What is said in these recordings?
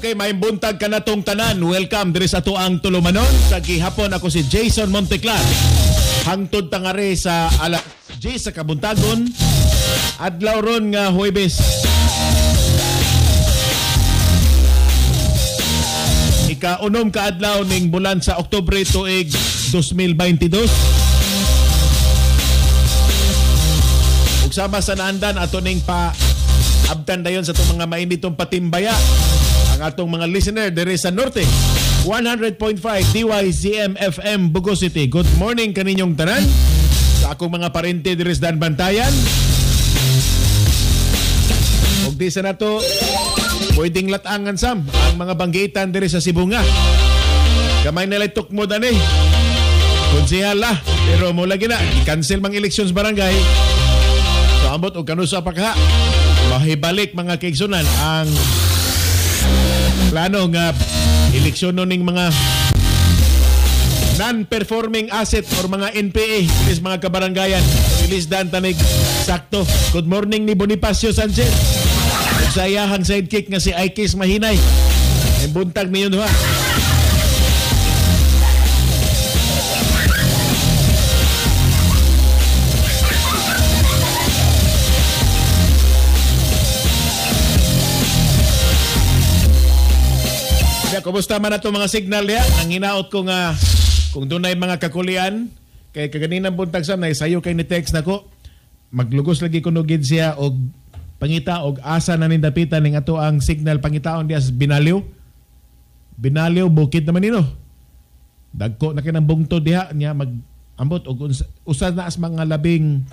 Okay, may buntag ka na tong tanan. Welcome diri sa atuang tulumanon. Sa gihapon ako si Jason Monteclar. Hangtod tangare sa alas 10 sa kabuntagon. Adlaw ron nga Huwebes. Ika-unom ka adlaw ning bulan sa Oktubre tuig 2022. Ug sama sa naandan ato ning pa abtan dayon sa itong mga mainitong patimbaya ang atong mga listener diri sa Norte. 100.5 DYZM FM Bugo City. Good morning kaninyong tanan sa akong mga parente diri sa Bantayan. Ug di sa nato pwedeng latangan sam ang mga banggitan diri sa Sibunga. Gamay na tukmo dani. Konsehal la, pero mo lagi na i-cancel mang elections barangay. So ambot og kanusa pa ka. Mahibalik mga kaigsunan ang plano nga eleksyon ning mga non-performing asset or mga NPA is mga kabaranggayan. Release dan tanig sakto. Good morning ni Bonifacio Sanchez. Ug sa iyahang sidekick nga si Aikis Mahinay. Ang buntag ninyo duha. Kumusta man ato mga signal diha? Ang hinaot ko nga kung dunay mga kakulian kay kaganinang buntag sam naisayo kay ni text nako maglugos lagi kuno gid siya og pangita og asa na nindapitan ning ato ang signal pangitaon diha sa Binaliw. Binaliw bukid naman nino. Dagko na kinang bungtod diha niya mag ambot og usa na as mga labing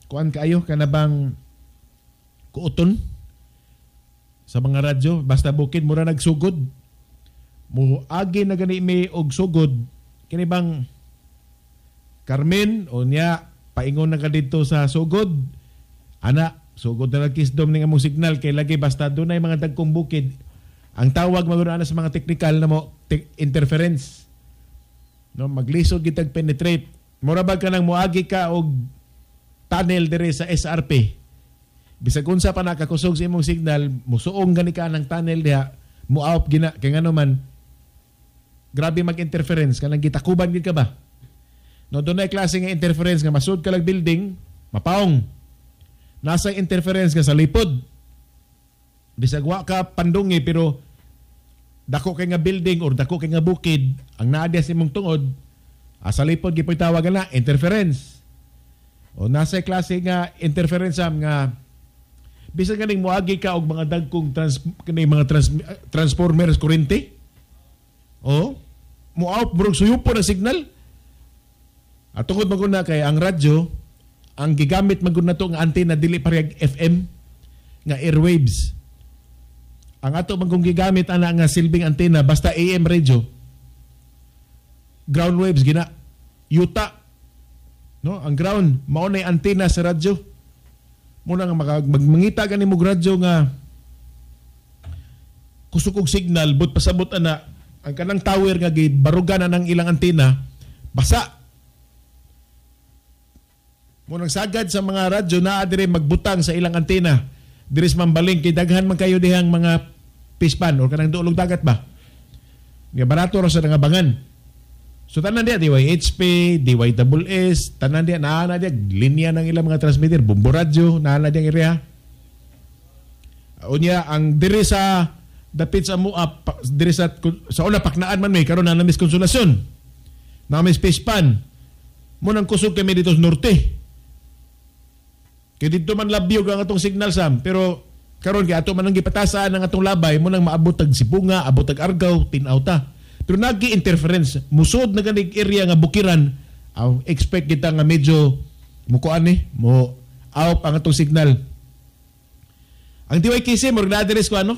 kuan kaayo kanabang kuoton sa mga radyo basta bukid mura nagsugod. Muagi na gani mi og sugod kini bang Carmen o niya paingon na ka didto sa sugod ana sugod na kisdom ning among signal kay lagi basta dunay mga dagkong bukid ang tawag maguna ana sa mga technical na mo interference no maglisod gitag penetrate mura ba ka nang muagi ka og tunnel dire sa SRP bisag unsa pa nakakusog sa imong signal musuong gani ka ng tunnel diha mo-out gina kay ngano man grabe mag-interference kanang gitakuban gid ka ba no dunay klase nga interference nga masud ka lag building mapaong nasa interference nga sa lipod bisag wa ka pandungi pero dako kay nga building or dako kay nga bukid ang naa diha sa imong tungod sa lipod gipoy tawag na interference o nasa klase nga interference am nga bisan ganing moagi ka og mga dagkong transformers kuryente. O mo-out murag suyupo na signal. At tungod man gud na kay ang radyo ang gigamit man gud nato nga antenna dili parehag FM nga airwaves. Ang ato man kung gigamit ana nga silbing antenna basta AM radio. Ground waves gina yuta. No, ang ground mao nay antenna sa radyo. Muna nga magmangita gani mo radyo nga kusog og signal but pasabot ana ang kanang tower nga gibarugan na ng ilang antena basa. Munang sagad sa mga radyo naa dire magbutang sa ilang antena diri sa Mambaling kay daghan man kayo dihang mga pispan or kanang duolog dagat ba. Nga barato ra sa nangabangan. So tanan diha DYHP, DYSS, tanan diha naa na diha linya ng ilang mga transmitter, Bombo Radyo, naa na diha area. Unya ang diri sa dapit sa mua diri sa una paknaan man may karon na namis Konsolasyon. Namis Pispan. Mo nang kusog kami dito sa norte. Kay didto man labyog ang atong signal sam, pero karon kay ato man ang gipatasaan ang atong labay mo nang maabot tag Sibunga, abot tag Argao, tin-aw ta. Pero nagi-interference, musod na ganig area nga bukiran, expect kita nga medyo mukuan ni, mo out ang atong signal. Ang DYKC, murag na-address ko ano?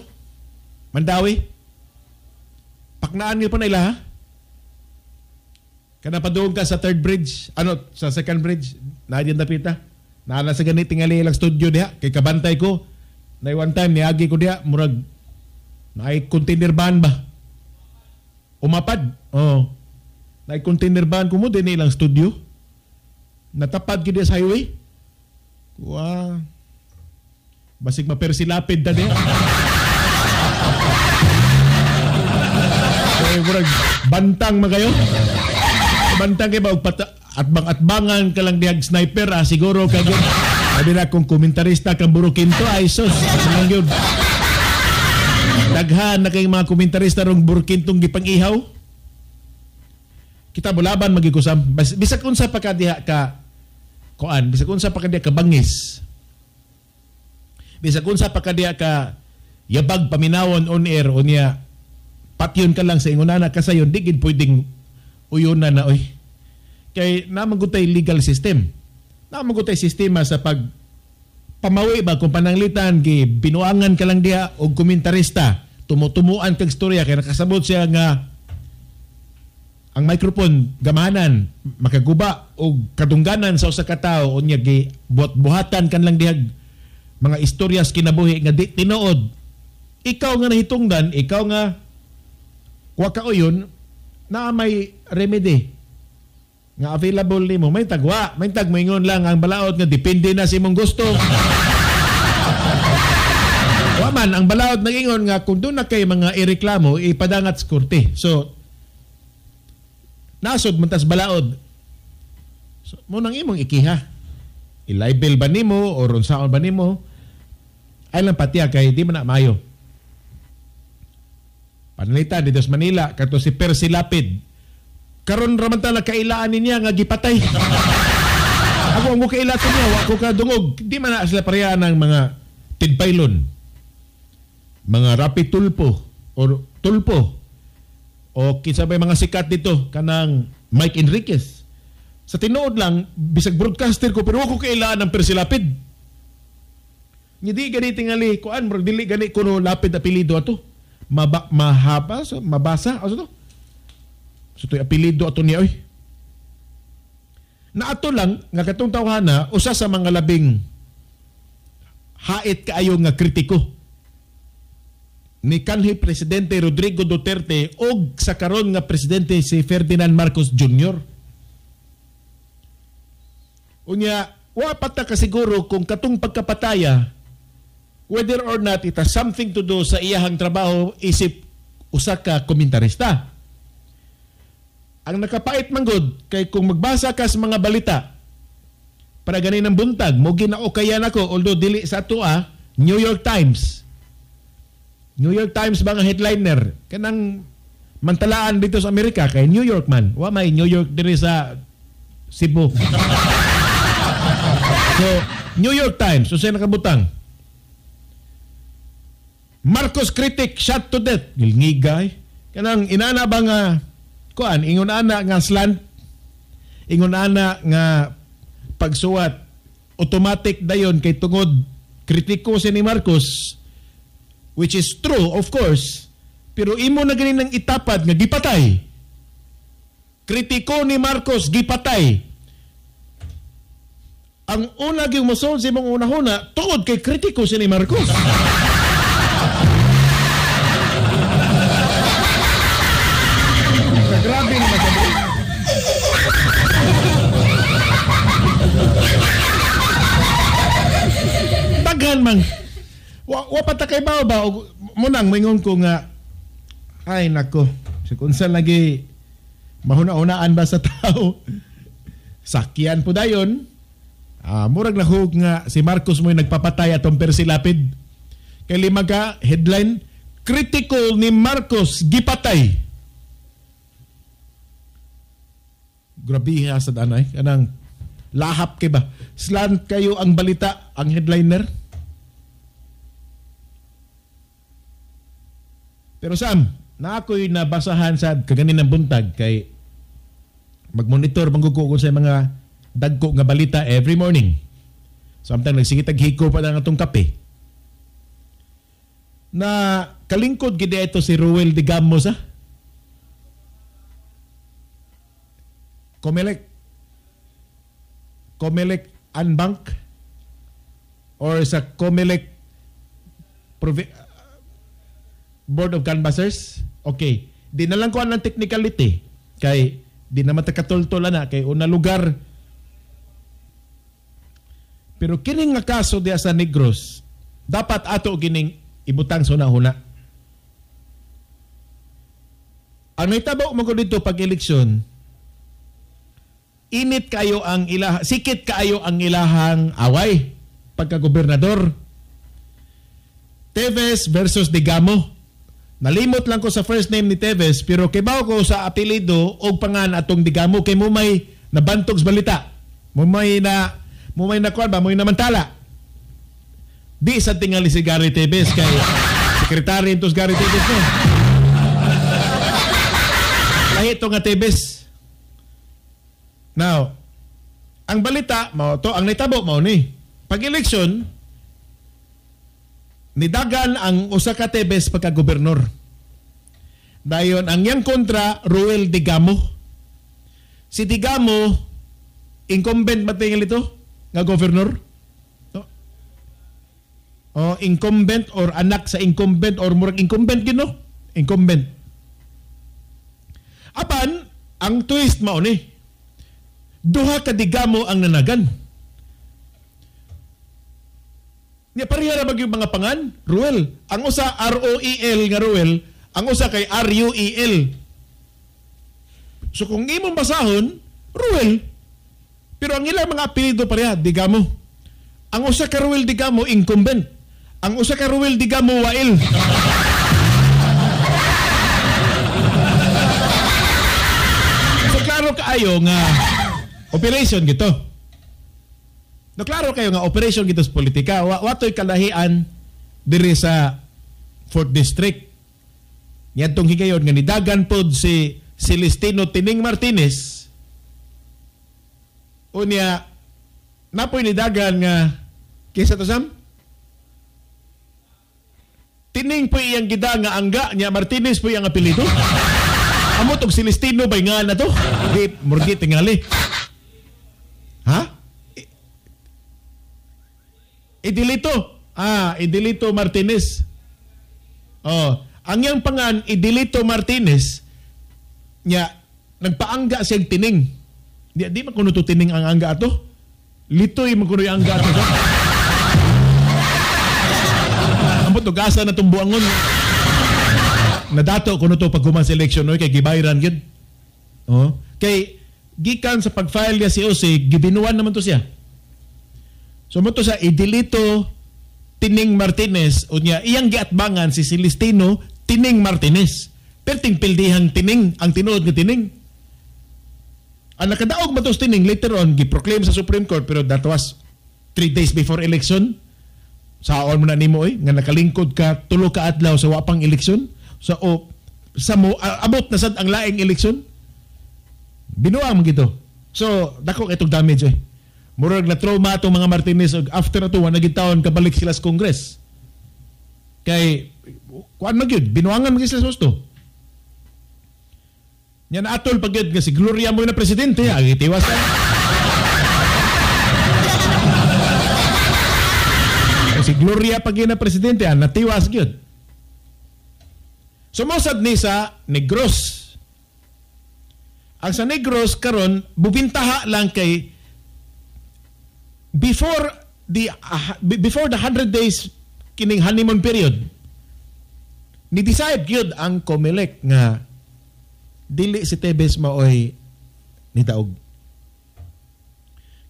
Mandawi. Paknaan niyo pa na ila ha? Kana paduong ka sa third bridge, ano, sa second bridge, na diyan dapita. Naala sa ganit tingali ilang studio diha, kay kabantay ko. Na one time, niagi ko diha, murag, naay container van ba? Umapad. Oh. Naay container van ko mo din ilang studio. Natapad gid sa highway. Wa. Basig mapersilapid ta diha. Kay murag bantang man kayo. Bantang kay ba og atbang-atbangan ka lang dihag sniper siguro kag sabi na kung komentarista kang Burukinto ay sus lang yun. Daghan na kay mga komentarista rong Burukintong gipang-ihaw. Kita bulaban magikusam bisag unsa pa ka diha ka kuan, bisag unsa pa ka diha ka bangis. Bisag unsa pa ka diha ka yabag paminawon on air unya patyon ka lang sa ingonana kasayon di gid pwedeng uyona na oy. Kay namagutay legal system. Namagutay sistema sa pag pamawi ba kung pananglitan gi binuangan ka lang diha og komentarista tumutumuan kag istorya kay nakasabot siya nga ang microphone gamahanan makaguba og kadungganan sa usa ka tawo unya gi buhat-buhatan kan lang diha mga istorya sa kinabuhi nga di tinuod. Ikaw nga nahitungdan, ikaw nga wa ka uyon na may remedy nga available nimo. May tagwa, may tag moingon lang ang balaod nga depende na sa imong gusto. Wa man ang balaod nagingon nga kung doon na kay mga ireklamo ipadangat sa korte. So nasod man tas balaod. So mo nang imong ikiha. I-libel ba nimo or unsaon ba nimo? Ay lang patiya kay di man na maayo. Pananglitan dito sa Manila kato si Percy Lapid. Karon ra man ta nakailaan niya nga gipatay. Ako ang kaila to niya, wa ko kadungog. Di man na sila pareha ng mga Tidpailon, mga Rapi Tulpo or Tulpo o kinsa bay mga sikat dito kanang Mike Enriquez. Sa tinuod lang bisag broadcaster ko pero wa ko kailaan ng Percy Lapid. Hindi gani tingali kuan murag dili gani kuno Lapid apelyido ato. Mahaba so, mabasa aso to. So to'y apelyido ato niya oy. Na ato lang nga katong tawhana usa sa mga labing hait kaayo nga kritiko ni kanhi presidente Rodrigo Duterte og sa karon nga presidente si Ferdinand Marcos Jr. Unya wa pa ta kasiguro kung katong pagkapataya whether or not it has something to do sa iyahang trabaho isip usa ka komentarista. Ang nakapait manggod kay kung magbasa ka sa mga balita para ganin ang buntag mo ginaukayan ako although dili sa ato New York Times. New York Times ba nga headliner kanang mantalaan dito sa Amerika kay New York man. Wa may New York diri sa Cebu. So New York Times unsay nakabutang? Marcos critic shot to death. Gilngigay. Kanang inana ba nga kuan ingon ana nga slant, ingon ana nga pagsuwat automatic dayon kay tungod kritiko si ni Marcos, which is true of course, pero imo na gani nang itapad nga gipatay. Kritiko ni Marcos gipatay. Ang una gyud mosulod sa imong unahuna tungod kay kritiko si ni Marcos. Grabe naman sabi. Daghan man. Wa pa ta kay bao ba munang moingon ko nga ay nako, kung unsa lagi mahuna-hunaan ba sa tao. Sakyan po dayon. Murag lahog nga si Marcos mo'y nagpapatay atong Percy Lapid. Kay lima ka headline, critical ni Marcos gipatay. Grabe ha sa danay. Kanang lahap kay ba? Slant kayo ang balita, ang headliner. Pero Sam, na ako'y nabasahan sa kaganinang buntag kay magmonitor mangguko ko sa mga dagko nga balita every morning. Sometimes nagsigitag hiko pa lang atong kape. Na kalingkod gid ito si Ruel Digamos ha. Comelec Unbank or sa Comelec Board of Canvassers. Okay. Di na lang ko ang technicality kay di na matakatultol na kay una lugar. Pero kining nga kaso diya sa Negros, dapat ato gining ibutang sa una-una. Ang nahitabo man ko dito pag eleksyon, init kayo ang ilaha, sikit kaayo ang ilahang away pagka-gobernador. Teves versus Degamo. Nalimot lang ko sa first name ni Teves pero kibaw ko sa apelyido og pangan atong Degamo kay mumay nabantog sa balita. Mumay na kuan ba, mumay namantala. Di sa tingali si Gary Teves kay sekretary ito si Gary Teves no. Lahi ito nga Teves. Now, ang balita mao to, ang nitabo mao ni. Pag eleksyon, nidagan ang usa ka Teves pagka-gobernador. Dayon ang iyang kontra Ruel Degamo. Si Degamo incumbent ba tingali ito nga governor? No? O incumbent or anak sa incumbent or murag incumbent gid no? Incumbent. Apan ang twist mao ni. Duha ka Degamo ang nanagan. Nya pareha ra ba yung mga pangan? Ruel. Ang usa R-O-E-L nga Ruel, ang usa kay R-U-E-L. So kung imong basahon, Ruel. Pero ang ilang mga apelyido pareha, Degamo. Ang usa ka Ruel Degamo incumbent. Ang usa ka Ruel Degamo wail. So klaro kaayo nga operation gito. No, klaro kayo nga operation gito sa politika. Watoy kalahian diri sa 4th District. Niadtong higayon nga nidagan pod si Celestino Tining Martinez. Unya napoy nidagan nga kinsa to Sam? Tining po iyang gida nga angga nya Martinez po iyang apelyido. Amo tog Celestino bay nga na to? Di murgi tingali. Ha? Idilito. Ah, Idilito Martinez. Oh, ang iyang pangan Idilito Martinez nya nagpaangga siyang tining. Di man kuno to tining ang angga ato. Litoy man kuno yung angga ato. Ambot og asa na tong buangon. Nadato kuno to pag human sa election oy kay gibayran gyud. Oh, kay gikan sa pag-file niya si OC, gibinuan naman to siya. So mo to sa Idilito Tining Martinez unya iyang giatbangan si Celestino Tining Martinez. Perting pildihang tining ang tinuod nga tining. Ang nakadaog ba to sa tining later on gi-proclaim sa Supreme Court pero that was 3 days before election. Saon mo na nimo oy nga nakalingkod ka tulo ka adlaw sa wa pang eleksyon. Sa o sa mo abot na sad ang laing eleksyon. Binuang man gito. So dako kay tong damage eh. Murag na trauma atong mga Martinez og after ato wa naging taon kabalik sila sa Congress. Kay kuan man gyud, binuangan man gyud sila sa husto. Nya naatol pag gyud nga si Gloria mo na presidente, agi tiwas. Si Gloria pag yun na presidente, natiwas gyud. Sumusad ni sa Negros. Ang sa Negros karon bubintaha lang kay before the 100 days kining honeymoon period, ni decide gyud ang COMELEC nga dili si Teves maoy nidaog.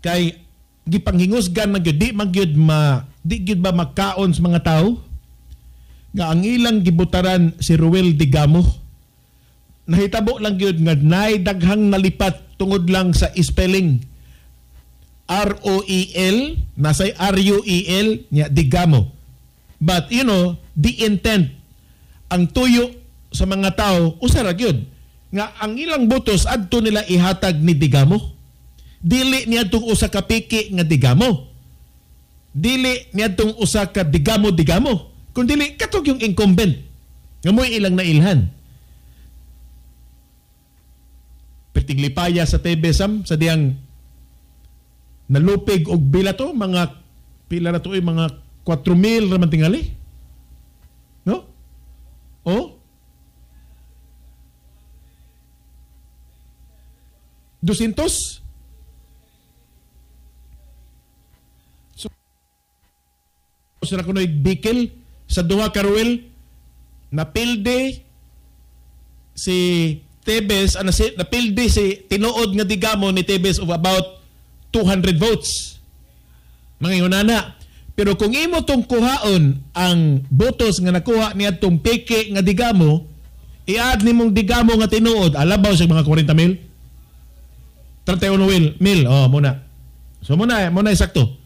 Kay gipanghingusgan man gyud, di man gyud ma di gyud ba makaon sa mga tao nga ang ilang gibutaran si Ruel Degamo. Nahitabo lang gyud nga nay daghang nalipat tungod lang sa spelling. R-O-E-L, nasay R-U-E-L, nya Degamo. But you know, the intent, ang tuyo sa mga tao, usa ra gyud nga ang ilang botos adto nila ihatag ni Degamo. Dili niadtong usa ka piki nga Degamo. Dili niadtong usa ka Degamo Degamo. Kun dili katog yung incumbent nga mo'y ilang nailhan. Perting lipaya sa TV Sam sa diyang nalupig og bila to mga pila na to ay mga 4,000 ra man tingali. No? Oh? 200? So, sila kuno'y bikil sa duha ka Ruel, napilde si Teves, ano si napildi si tinuod nga digamo ni Teves of about 200 votes. Mga yunana. Pero kung imo tong kuhaon ang botos nga nakuha niadtong peke nga digamo, i-add nimong digamo nga tinuod, alabaw sa mga 40 mil. 31 mil. Oh, muna. So muna, muna sakto.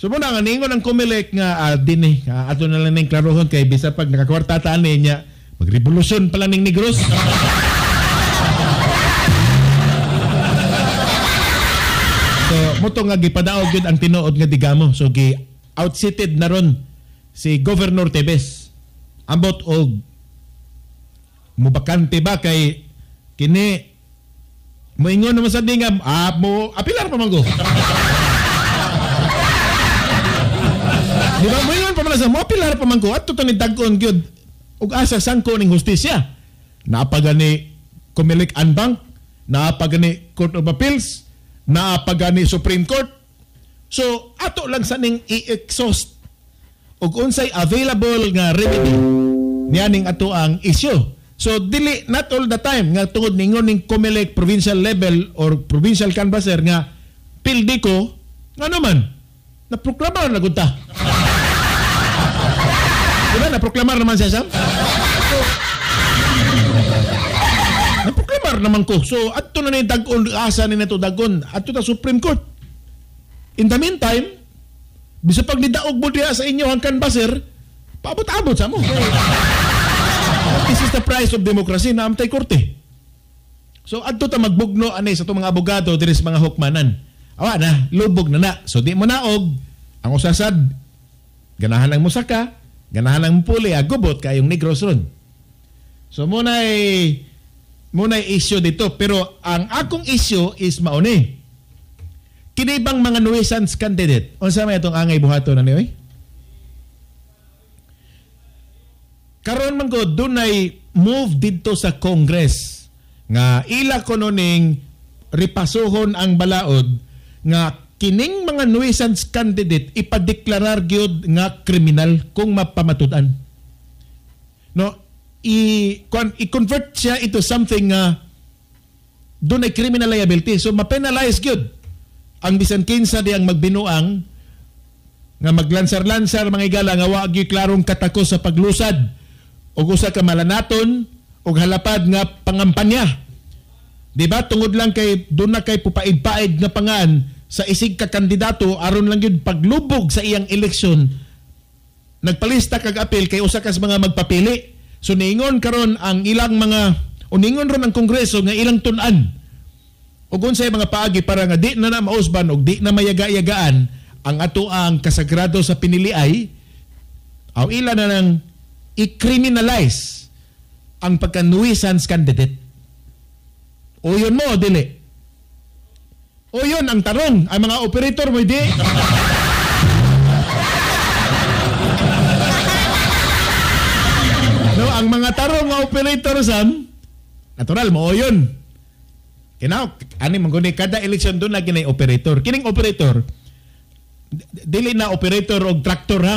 So muna nga ningon ang Comelec nga dinhi ato na lang ning klarohon kay bisa pag nakakwarta ta ani niya magrevolusyon pa lang ning Negros. So moto nga gipadaog gyud ang tinuod nga digamo. So gi outseated na ron si Governor Teves. Ambot og mubakante ba kay kini moingon naman sa dinga mo apilar pa man ko. Di ba moingon pa man sa mo apilar pa man ko adto to ni dag-on gyud ug asa sangko ning hustisya. Naa pa gani Comelec en banc, naa pa gani Court of Appeals, naa pa gani Supreme Court. So ato lang sa ning i-exhaust og unsay available nga remedy nianing ato ang issue. So dili not all the time nga tungod ningon ning Comelec provincial level or provincial canvasser nga pildi ko ngano man naproklamar na gud ta. Diba naproklamar naman siya Sam? So, naproklamar naman ko. So adto na ni dag-on, asa ni nato dag-on adto ta Supreme Court. In the meantime, bisa pag nidaog mo diha sa inyo ang canvasser, paabot-abot sa mo. This is the price of democracy na amtay korte. So adto ta magbugno ani sa itong mga abogado diri sa mga hukmanan. Awa na, lubog na na. So di mo naog ang usasad ganahan ang musaka, ganahan ang puli, agubot kayong Negros ron. So muna'y issue dito, pero ang akong issue is mauni. Kini bang mga nuisance candidate? Unsa may atong angay buhaton ani oy? Karon man ko dunay move didto sa Congress nga ila kuno ning ripasuhon ang balaod nga kining mga nuisance candidate ipadeklarar gyud nga kriminal kung mapamatud-an. No, i-convert siya into something nga dunay criminal liability. So ma-penalize gyud ang bisan kinsa diyang magbinuang nga maglansar-lansar mga igala nga wa gyud klarong katakos sa paglusad og usa ka malanaton og halapad nga pangampanya. Di ba? Tungod lang kay doon na kay pupaid-paid nga pangan sa isig ka kandidato aron lang yun paglubog sa iyang eleksyon nagpalista kag apil kay usa ka sa mga magpapili. So niingon karon ang ilang mga o niingon ron ang Kongreso nga ilang tun-an og unsay mga paagi para nga di na na mausban og di na mayaga-yagaan ang ato ang kasagrado sa piniliay aw ila na nang i-criminalize ang pagka-nuisance candidate. O yun mo, dili. O yun, ang tarong, ang mga operator mo, di. No, ang mga tarong nga operator, Sam, natural mo, o yun. Kinaw, ani mangguni, kada eleksyon doon lagi na operator. Kining operator, dili na operator og tractor, ha?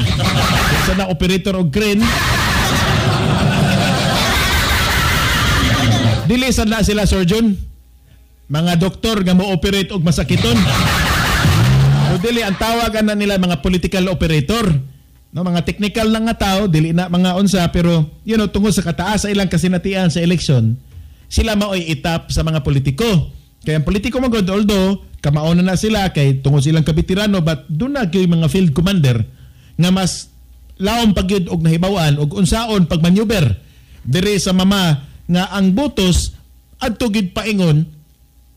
Isa na operator og crane. Dili sad na sila surgeon, mga doktor nga mo-operate og masakiton. O dili ang tawag na nila mga political operator. No, mga technical lang nga tao, dili na mga unsa, pero you know, tungod sa kataas sa ilang kasinatian sa election, sila maoy itap sa mga politiko. Kaya ang politiko magod, although kamauna na sila kay tungod silang kabitirano, but doon na kay mga field commander nga mas laom pagyud og nahibaw-an og unsaon pagmaneuver diri sa mama nga ang botos adto gid paingon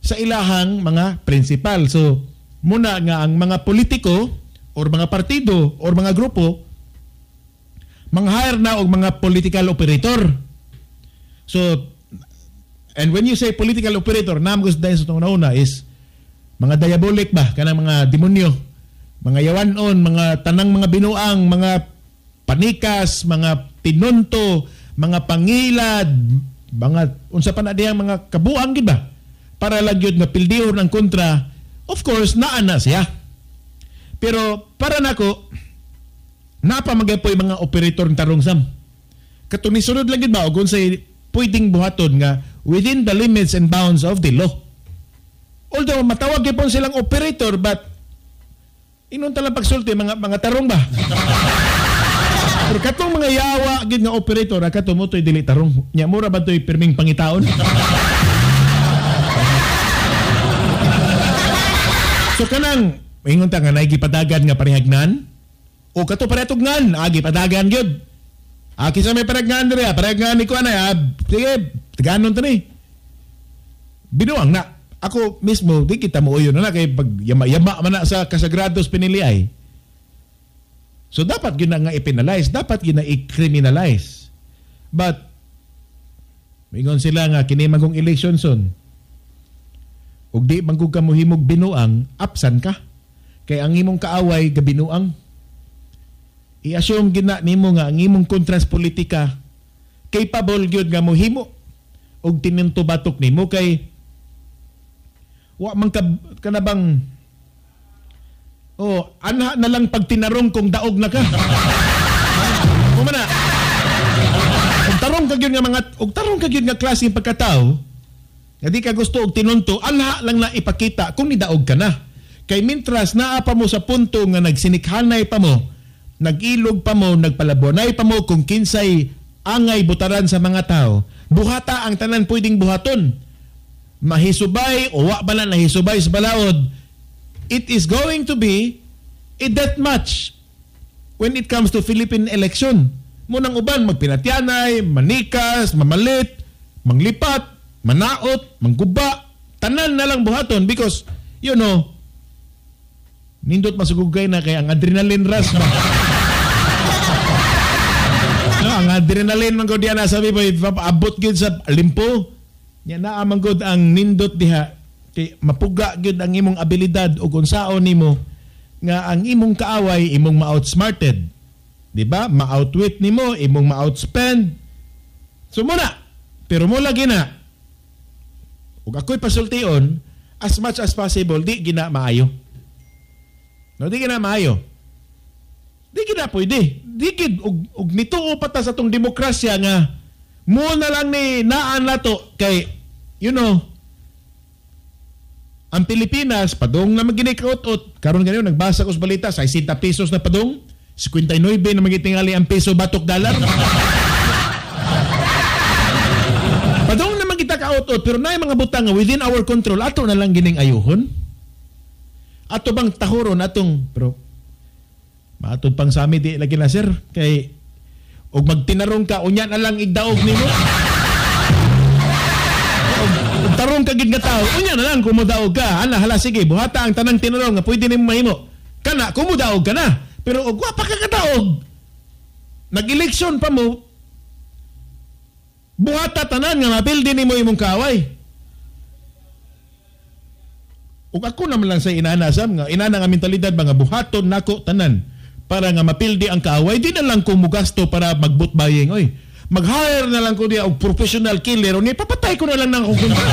sa ilahang mga principal. So muna nga ang mga politiko or mga partido or mga grupo mang-hire na og mga political operator. So and when you say political operator, naam gusto dahil sa itong una is mga diabolic ba, kanang mga demonyo, mga yawanon, mga tanang mga binuang, mga panikas, mga tinunto, mga pangilad, mga unsa pa na diyang mga kabuang gid ba para lang yun nga pildihon ang kontra. Of course naa na siya, pero para nako napa magyapon mga operator ng tarong Sam katong nisunod lang gid ba og unsay pwedeng buhaton nga within the limits and bounds of the law. Although matawag gyapon silang operator, but inon talang pagsulti mga tarong ba. Pero katong mga yawa gid nga operator, kato mo to'y dili tarong. Nya mura ba to'y pirming pangitaon? So kanang ingon ta nga naay gipadagan nga parehagnan o kato paretugnan, gipadagan gyud. Kinsa may parehagnan diri, parehagnan ni ko ana, sige, taganon ta ni. Binuang na. Ako mismo di kita muuyon na kay pag yama-yama man na sa kasagrados pinili ay. So dapat gyud na nga i-penalize, dapat gyud na i-criminalize. But mingon sila nga kini magong election soon. Ug di man gud ka mohimog binuang, absan ka. Kay ang imong kaaway gabinuang. I-assume gyud na nimo nga ang imong kontras politika capable gyud nga mohimo og tinunto batok nimo kay wa man ka kanabang oh anha na lang pag tinarong kung daog na ka. Mo na. Og tarong ka gyud nga mga og tarong ka gyud nga klase pagkatao nga di ka gusto og tinunto, anha lang na ipakita kung nidaog ka na. Kay mintras naa pa mo sa punto nga nagsinikhanay pa mo, nag-ilog pa mo, nagpalabonay pa mo kung kinsay angay butaran sa mga tao, buhata ang tanan pwedeng buhaton. Mahisubay o wa ba na nahisubay sa balaod, it is going to be a death match when it comes to Philippine election. Munang uban, magpinatyanay, manikas, mamalit, manglipat, manaot, mangguba, tanan na lang buhaton because, you know, nindot masugugay na kay ang adrenaline rush ba? No, ang adrenaline man gud diya na sabi ba, abot gyud sa limpo. Nya naa man gud ang nindot diha kay mapuga gyud ang imong abilidad ug unsaon nimo nga ang imong kaaway imong ma-outsmarted. Di ba? Ma-outwit nimo, imong ma-outspend. So muna, pero mo lagi na. Ug ako'y pasultion as much as possible di gina maayo. No, di gina maayo. Di gina pwede. Di gid og nituo pa ta sa atong demokrasya nga mo na lang ni naan nato kay you know ang Pilipinas padung na magini kaut-ut karon ganyo nagbasa ko sa balita 60 pesos na padung, 59 na magitingali ang peso batok dollar. Padung na magita kaut-ut pero naay mga butang nga within our control ato na lang gining ayuhon. Ato bang tahuron atong pero maatod pang sami di lagi na sir kay og magtinarong ka unya na lang igdaog nimo. Og tarong ka gid nga tao unya na lang kung modaog ka. Ana hala sige buhata ang tanang tinarong nga pwede nimo mahimo. Kana kung modaog ka na. Pero og wa pa ka kadaog nag-election pa mo buhata tanan nga mapildi nimo imong kaaway. Ug ako naman lang sa inana sam nga inana nga mentalidad ba nga buhaton nako tanan para nga mapildi ang kaaway, di na lang ko mugasto para mag-boot buying oy. Mag-hire na lang ko diya og professional killer o ni papatay ko na lang nang akong kontra.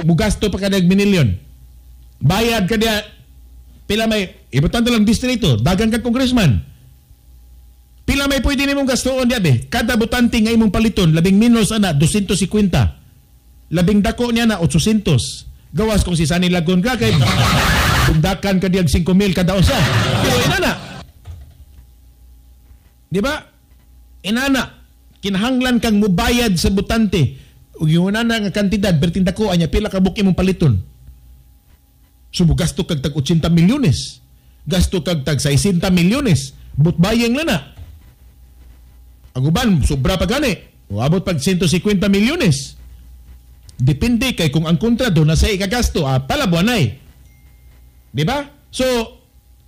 Mugasto pa ka nag minilyon. Bayad ka diya pila may ibutan lang distrito, dagan ka congressman. Pila may pwede nimong gastoon diya be. Kada butante nga imong paliton labing minus ana 250. Labing dako niya na 800. Gawas kung si Sunny Lagon ka kay bundakan ka diyag 5,000 kada usa. Pero inana. Di ba? Inana, kinahanglan kang mubayad sa butante. Ug yung inana nga kantidad perting dako anya pila ka buok imong paliton. So gasto kag tag 80 milyones. Gasto kag tag 60 milyones. Butbayeng na na. Ang uban sobra pa gani. Uabot pag 150 milyones. Depende kay kung ang kontra doon na sa ikagasto, palabuanay. Di ba? So,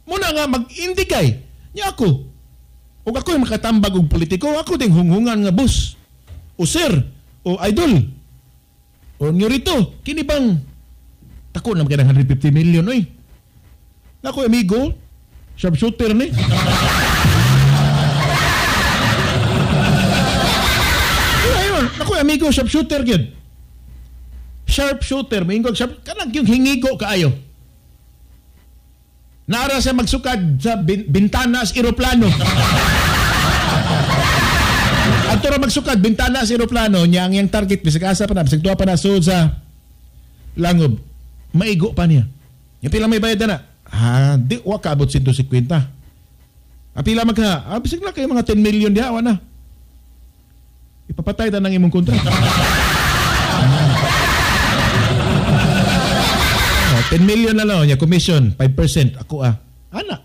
muna nga mag-indikay. Nya ako. O ako yung makatambag og politiko, ako ding hunghungan nga boss. O sir, o idol. O nyorito, kini bang tako na magkailang 150 million, oy. Nako, amigo, sharpshooter ni. Ayun, nako, amigo, sharpshooter gyud. Sharpshooter, moingon sharp, kanang yung hingigo kaayo. Naara siya magsukad sa bintana sa eroplano. Ato ra magsukad, bintana sa eroplano niya, ang iyang target bisag asa pa na, bisag tuwa pa na sud sa langob. Maigo pa niya. Yung pila may bayad na? Ah, di wa kaabot 150. Ah, pila magka? Ah, bisag na kayo mga 10 million diha, wa na. Ipapatay ta ng imong kontrata. Oh, 10 million na lang niya commission, 5% ako ah. Ana.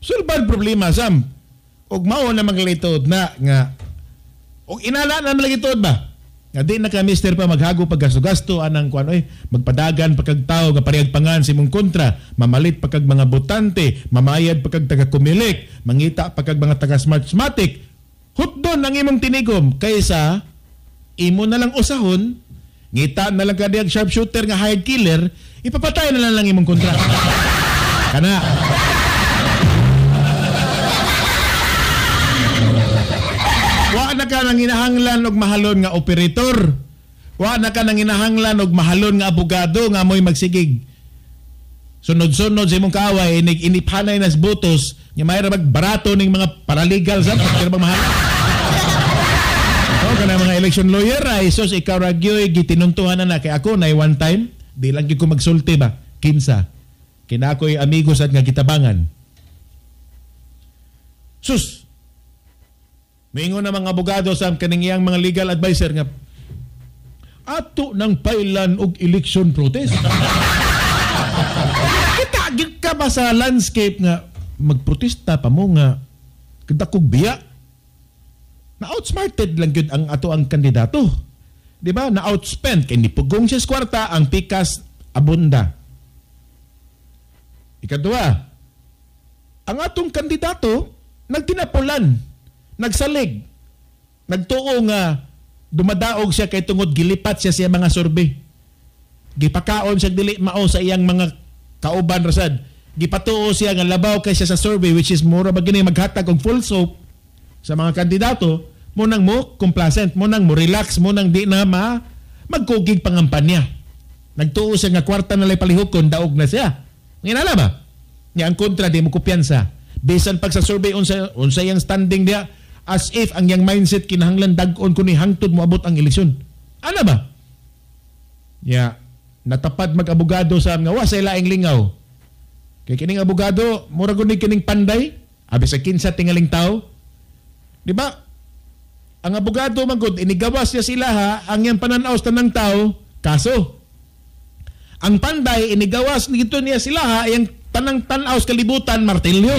Sulbad problema sam. Og mao na maglitod na nga og inala na malagitod ba? Nga di na ka mister pa maghago pag gasto-gasto anang kuan oy, magpadagan pa kag tawo nga parehag pangan sa imong kontra, mamalit pa kag mga botante, mamayad pa kag taga Kumilik, mangita pa kag mga taga Smartmatic. Hutdon ang imong tinigom kaysa imo na lang usahon, ngita na lang ka diyag sharpshooter nga hired killer, ipapatay na lang imong kontra. Kana. Wa na ka nang hinahanglan og mahalon nga operator. Wa na ka nang hinahanglan og mahalon nga abogado nga mo'y magsigig. Sunod-sunod sa imong kaaway, iniphanay nas butos, nga mayra magbarato ning mga paralegal sa kaya bang mahal. Oh, kana mga election lawyer ay sus ikaw ra gyoy gitinuntuhan na na kay ako nay one time, di lang gyud ko magsulti ba, kinsa. Kinakoy amigos at nga gitabangan. Sus. Mingon na mga abogado sa kaning iyang mga legal advisor nga ato nang pailan og election protest. Kita gyud ka ba sa landscape nga magprotesta pa mo nga kadakog biya? Na outsmarted lang gyud ang ato ang kandidato. Di ba? Na outspend kay nipugong siya sa kwarta, ang pikas abunda. Ikaduha, ang atong kandidato nagtinapulan, nagsalig, nagtuo nga dumadaog siya kay tungod gilipat siya sa mga survey. Gipakaon siya dili mao sa iyang mga kauban rasad. Gipatuo siya nga labaw kay siya sa survey, which is mura ba gini maghatag og full soap sa mga kandidato, mo nang mo complacent, mo nang mo relax, mo nang di na ma magkugig pangampanya. Nagtuo siya nga kwarta na lay palihukon, daog na siya. Nginala ba? Nya ang kontra di mo kumpiyansa. Bisan pag sa survey unsa unsa yang standing diya, as if ang yang mindset kinahanglan dag-on kun hangtod moabot ang eleksyon. Ana ba? Ya, natapad mag-abogado sa nga wa sa laing lingaw. Kay kining abogado, mura gud ni kining panday, abi sa kinsa tingaling tao. Di ba? Ang abogado man gud inigawas niya sila ha, ang yang pananaw sa tanang tao, kaso. Ang panday inigawas nito niya sila ha, yang tanang tan-aw sa kalibutan, martilyo.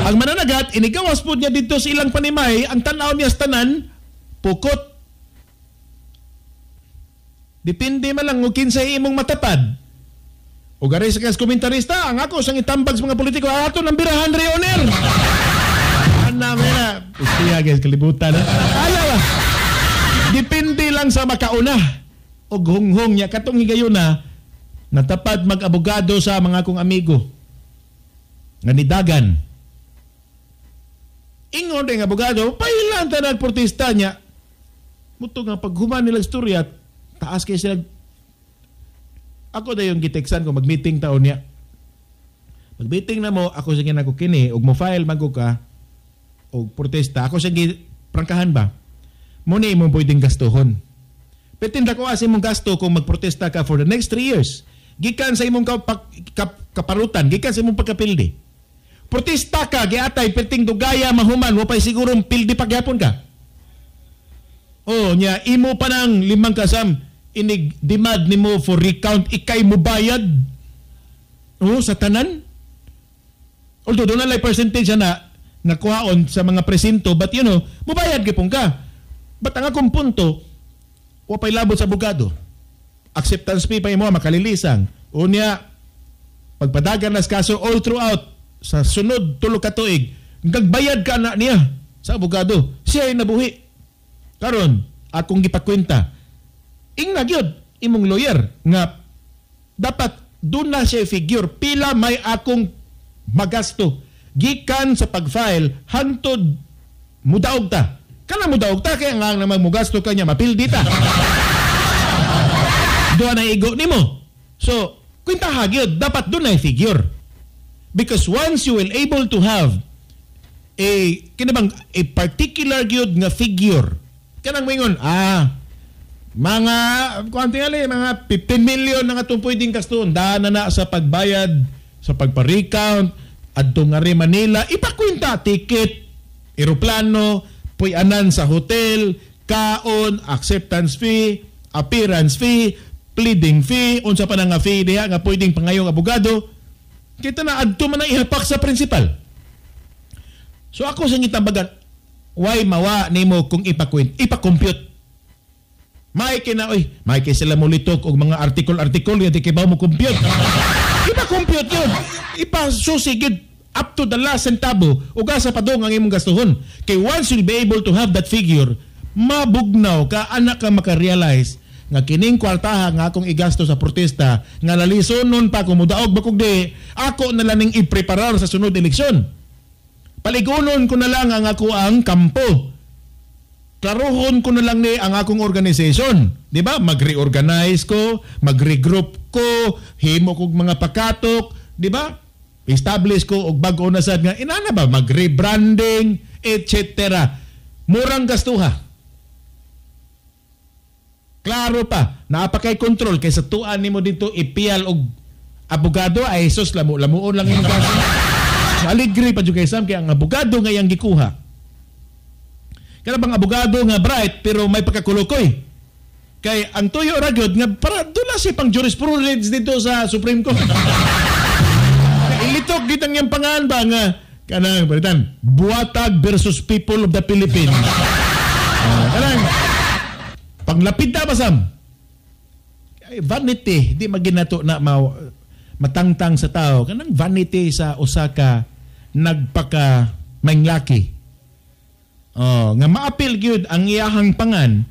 Ang mananagat, inigawas po niya dito sa ilang panimay, ang tanaw niya sa tanan, pukot. Depende man lang kung kinsay imong matapad. O gari sa kas komentarista, ang ako sang itambag sa mga politiko, ato ng birahan reoner. Ana mena, istiya guys, kalibutan. Ala ba? Depende lang sa makauna. Og hunghong niya katong higayuna, natapad mag-abogado sa mga akong amigo nga nidagan. Ingon ang abogado, pailan ta nagprotesta niya. Muto nga paghuman nila istorya, taas kay sila. Ako dayon giteksan ko mag-meeting taon niya. Mag-meeting na mo, ako sige nako kini og mo file man ko ka og protesta. Ako sige prangkahan ba? Mo ni imong pwedeng gastuhon. Petin dako as imong gasto kung magprotesta ka for the next 3 years. Gikan sa imong kaparutan, gikan sa imong pagkapildi. Protesta ka, giatay, perting dugaya, mahuman, wapay sigurong pildi pagyapon ka. Oh, nya, imo pa ng 5 kasam, inig demand nimo for recount, ikay mo bayad. Oh, sa tanan. Although, doon na lang percentage na nakuhaon sa mga presinto, but you know, mubayad gipon ka. But ang akong punto, wapay labot sa abogado. Acceptance fee pa imo, makalilisang. Unya, pagpadagan nas kaso all throughout, sa sunod 3 ka tuig, nagbayad ka na niya sa abogado. Siya ay nabuhi. Karon, akong gipakwenta. Ingna gyud imong lawyer nga dapat doon na siya figure pila may akong magasto gikan sa pag-file hangtod mudaog ta. Kana mudaog ta kaya nga naman mugasto kanya mapildi ta. Doon na igo nimo. So, kwentaha gyud dapat doon na figure. Because once you will able to have eh kini bang a particular gyud nga figure kanang moingon mga kuan tingali mga 15 million na nga itong pwedeng gastuhon daan na sa pagbayad sa pagpa-recount adto nga rin Manila ipakwenta ticket, eroplano, puy-anan sa hotel, kaon, acceptance fee, appearance fee, pleading fee, unsa pa na nga fee diha nga pwedeng pangayong abogado. Kita na adto man ang ihapak sa principal. So ako sa gitambagan, why mawa nimo kung ipakwent, ipa-compute. May kina oy, may kay sila molitok og mga article-article nga di kay mo compute. Ipa-compute yun. Ipa-susi gyud up to the last centavo ug asa padung ang imong gastuhon. Kay once you'll be able to have that figure, mabugnaw ka anak ka maka-realize nga kining kwartaha nga akong igasto sa protesta nga lalisonon pa kung mudaog ba kog di, ako na lang ning ipreparar sa sunod eleksyon. Paligunon ko na lang ang ako ang kampo. Klaruhon ko na lang ni ang akong organization. Di ba? Mag-reorganize ko, mag-regroup ko, himo kog mga pakatok, di ba? Establish ko og bag-o na sad nga inana ba mag-rebranding, etc. Murang gastuha. Klaro pa, naa pa kay control kaysa tuan nimo dito ipiyal og abogado ay sus lamu-lamuon lang imong kaso. Aligre pa jud kay Sam kay ang abogado nga iyang gikuha. Kana bang abogado nga bright pero may pagkakulukoy. Kay ang tuyo ra gyud nga para dula si pang jurisprudence dito sa Supreme Court. Ilitok gid ang iyang pangan ba nga kanang balitan Buatag versus People of the Philippines. Kanang panglapit ta ba Sam? Ay, vanity di maginato na matangtang sa tao kanang vanity sa usa ka nagpaka manglaki. Oh, nga maapil gyud ang iyahang pangan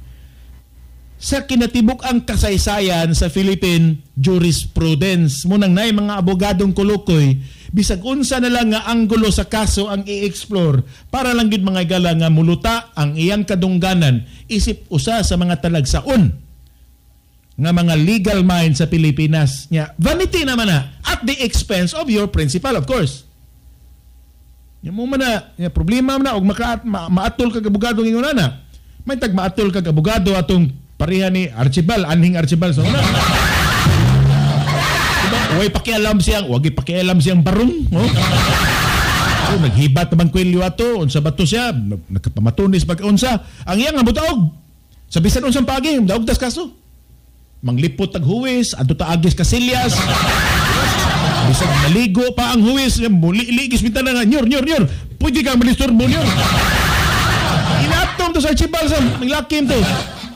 sa kinatibuk ang kasaysayan sa Philippine jurisprudence. Munang nay mga abogadong kulukoy bisag unsa na lang nga anggulo sa kaso ang i-explore para lang gyud mga igala nga muluta ang iyang kadungganan isip usa sa mga talagsaon nga mga legal mind sa Pilipinas. Nya vanity naman na at the expense of your principal, of course. Nya mo man na nya problema man na og maatol kag abogado ingon ana. May tag maatol kag abogado atong pareha ni Archibald, anhing Archibald sa una. Diba? Way pakialam siyang, wag pakialam siyang barong, oh. Oh, naghibat naman kwelyo ato, unsa ba to siya, nagkapamatunis pag unsa. Ang iyang nga mutaog sa bisan unsang pagi, daog tas kaso. Manglipot tag huwis, adto ta agis Casillas. Bisag naligo pa ang huwis, muli-ligis bitaw na nga nyor nyor nyor. Pwede ka malisturbo nyor. Inatong to sa Archibald sa manglaki to.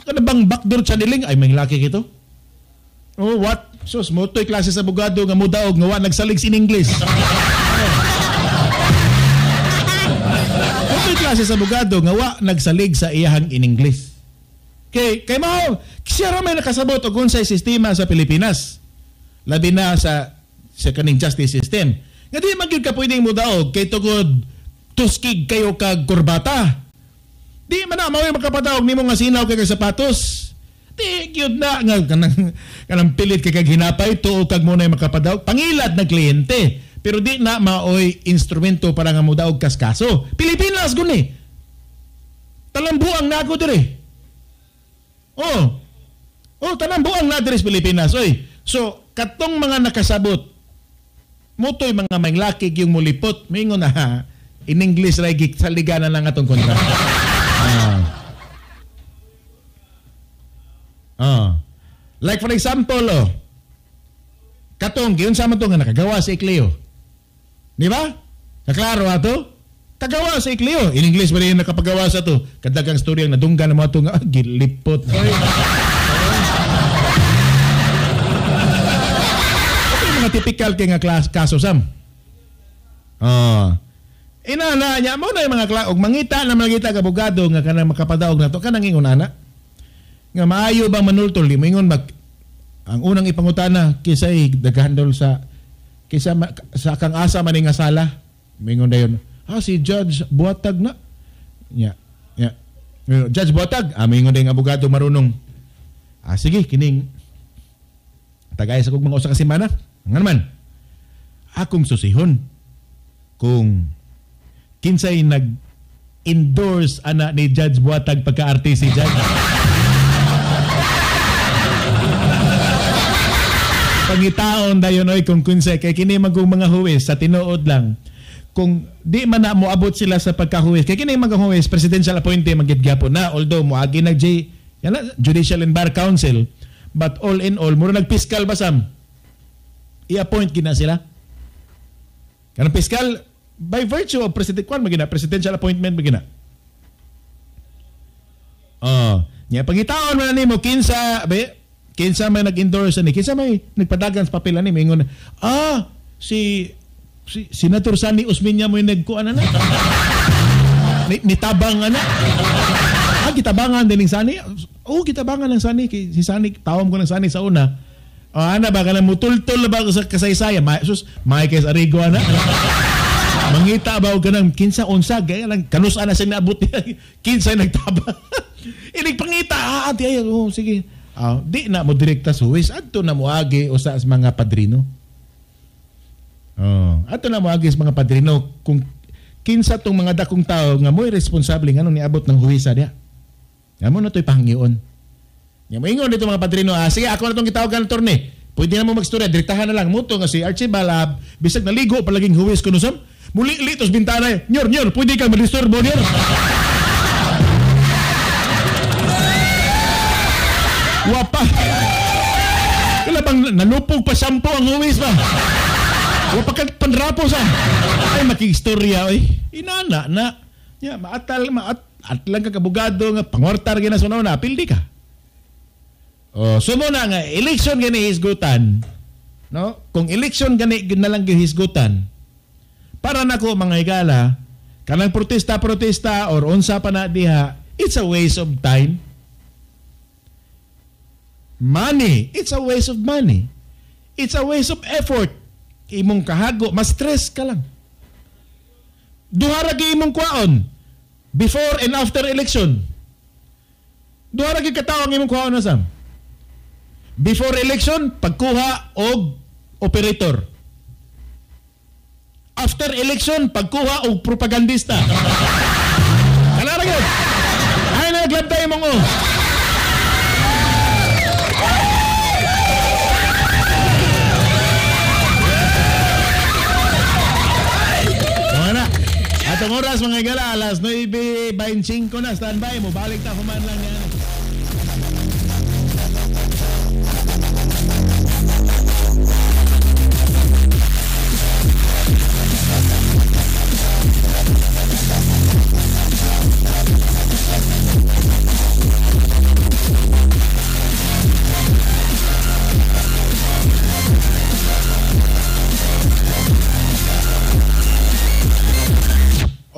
Kana bang backdoor channeling ay manglaki kito? Oh, what? Sus, motoy klase sa abogado nga mudaog nga wa nagsalig in English. Motoy klase sa abogado nga wa nagsalig sa iyahang in English. Kay kay mao, siya ra may nakasabot og unsay sistema sa Pilipinas. Labi na sa kaning justice system. Nga di man gyud ka pwedeng mudaog kay tungod tuskig kayo kag kurbata. Di man na mao'y makapadaog nimo nga sinaw kay kag sapatos. Di gyud na nga kanang pilit kay kag hinapay tuo kag mo nay makapadaog. Pangilat na kliyente. Pero di na maoy instrumento para nga mudaog kas kaso. Pilipinas guni. Talambuang na ako dire. Oh. Oh, talambuang na dire sa Pilipinas oy. So katong mga nakasabot motoy mga manglaki yung mulipot mingon na in English ra saliganan na nga atong kontrata. Like for example, oh, katong giunsa man to nga nakagawa sa Ecleo. Di ba? Kaklaro ato? Kagawa sa Ecleo. In English ba rin nakapagawa sa to? Kadagang storya ang nadunggan na mo ato nga gilipot. Oy. Mga typical kay nga kaso Sam. Oh. Inana nya mo na yung mga og mangita na mangita ka abogado nga kanang makapadaog nato kanang ingon ana. Nga maayo bang manultol di moingon mag ang unang ipangutana kisay naghandle sa kaysa sa kang asa man nga sala. Moingon dayon. Ah, si Judge Buatag na. Nya. Nya. Judge Buatag, moingon dayon abogado marunong. Ah, sige kining tagay sa kog mga usa ka semana. Nga naman, akong susihon kung Kinsay nag-endorse ana ni Judge Buatag pagka-RTC judge? Pangitaon dayon oy kung kinsay, kay kini magong mga huwes sa tinuod lang. Kung di man na moabot sila sa pagkahuwes, kay kini mga huwes presidential appointee man gid gyapon na, although moagi nag J, yan na, Judicial and Bar Council, but all in all mura nagpiskal ba sam? I-appoint gina sila. Kanang piskal by virtue of president kwan magina presidential appointment magina. Oh, nya pangitaon man nimo kinsa be, kinsa may nag-endorse ani, kinsa may nagpadagan sa papel ani, mingon si Senator Sonny Osmeña mo yung nagkuan ana. Nitabang ana. Ah, gitabangan din ning Sonny. Oh, gitabangan ng Sonny kay si Sonny, tawom ko ng Sonny sa una. Oh, ana ba kana mutultol ba sa kasaysayan? Sus, Michael Arigo ana. Mangita ba og kanang kinsa unsa gaya lang kanus ana siya naabot niya. Kinsa nagtaba. Inig pangita, di ay, oh, sige. Di na mo direkta sa huwes, adto na moagi usa sa mga padrino. Oh, adto na moagi sa mga padrino kung kinsa tong mga dakong tao nga mo'y responsable nganong niabot ng huwesa diha. Nga mo na to'y pahangyoon. Nga moingon dito mga padrino, sige ako na tong gitawagan attorney. Pwede na mo magstorya, direktahan na lang mo to nga si Archibald, bisag naligo palaging huwes kuno sam. Muli litos bintana, nyor nyor, pwede ka madisturbo nyor. Wapa. Kala bang nalupog pa shampoo ang huwes ba? Wapa ka panrapo sa. Ay makiistorya oy. Inana na. Ya maatal maat atlang ka kabugado nga pangortar gina sa una, pildi ka. Oh, sumo na nga election gani hisgutan. No? Kung election gani na lang hisgutan. Para nako mga higala, kanang protesta-protesta or unsa pa na diha, it's a waste of time. Money, it's a waste of money. It's a waste of effort. Imong kahago, mas-stress ka lang. Duha ra gyud imong kwaon before and after election. Duha ra gyud ka tawo ang imong kwaon na sam. Before election, pagkuha og operator. After election, pagkuha og propagandista. Kana ra gyud. Ay naglabtay imong oh. Atong oras mga higala, alas 9:25 na. Standby mo, balik ta human lang yan.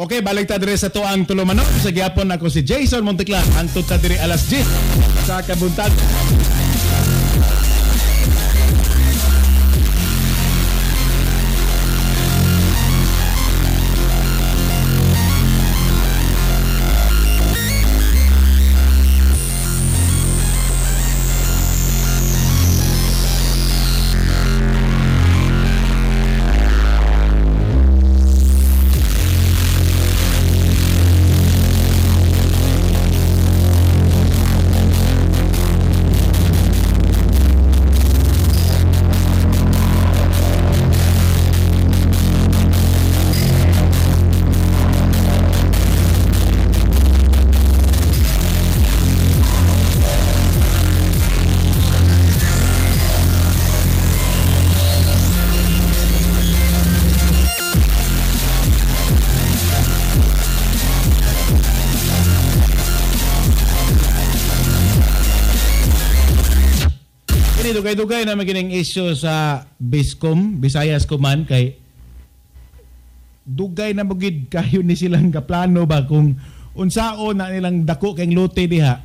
Okay, balik ta dire sa tuang tulumanon. Sa gyapon ako si Jason Monteclar. Hangtod ta dire alas 10 sa kabuntag. Dugay-dugay na magining issue sa Biscom, Visayas Command, kay dugay na magid kayo ni silang kaplano ba kung unsao na nilang dako kay lote diha.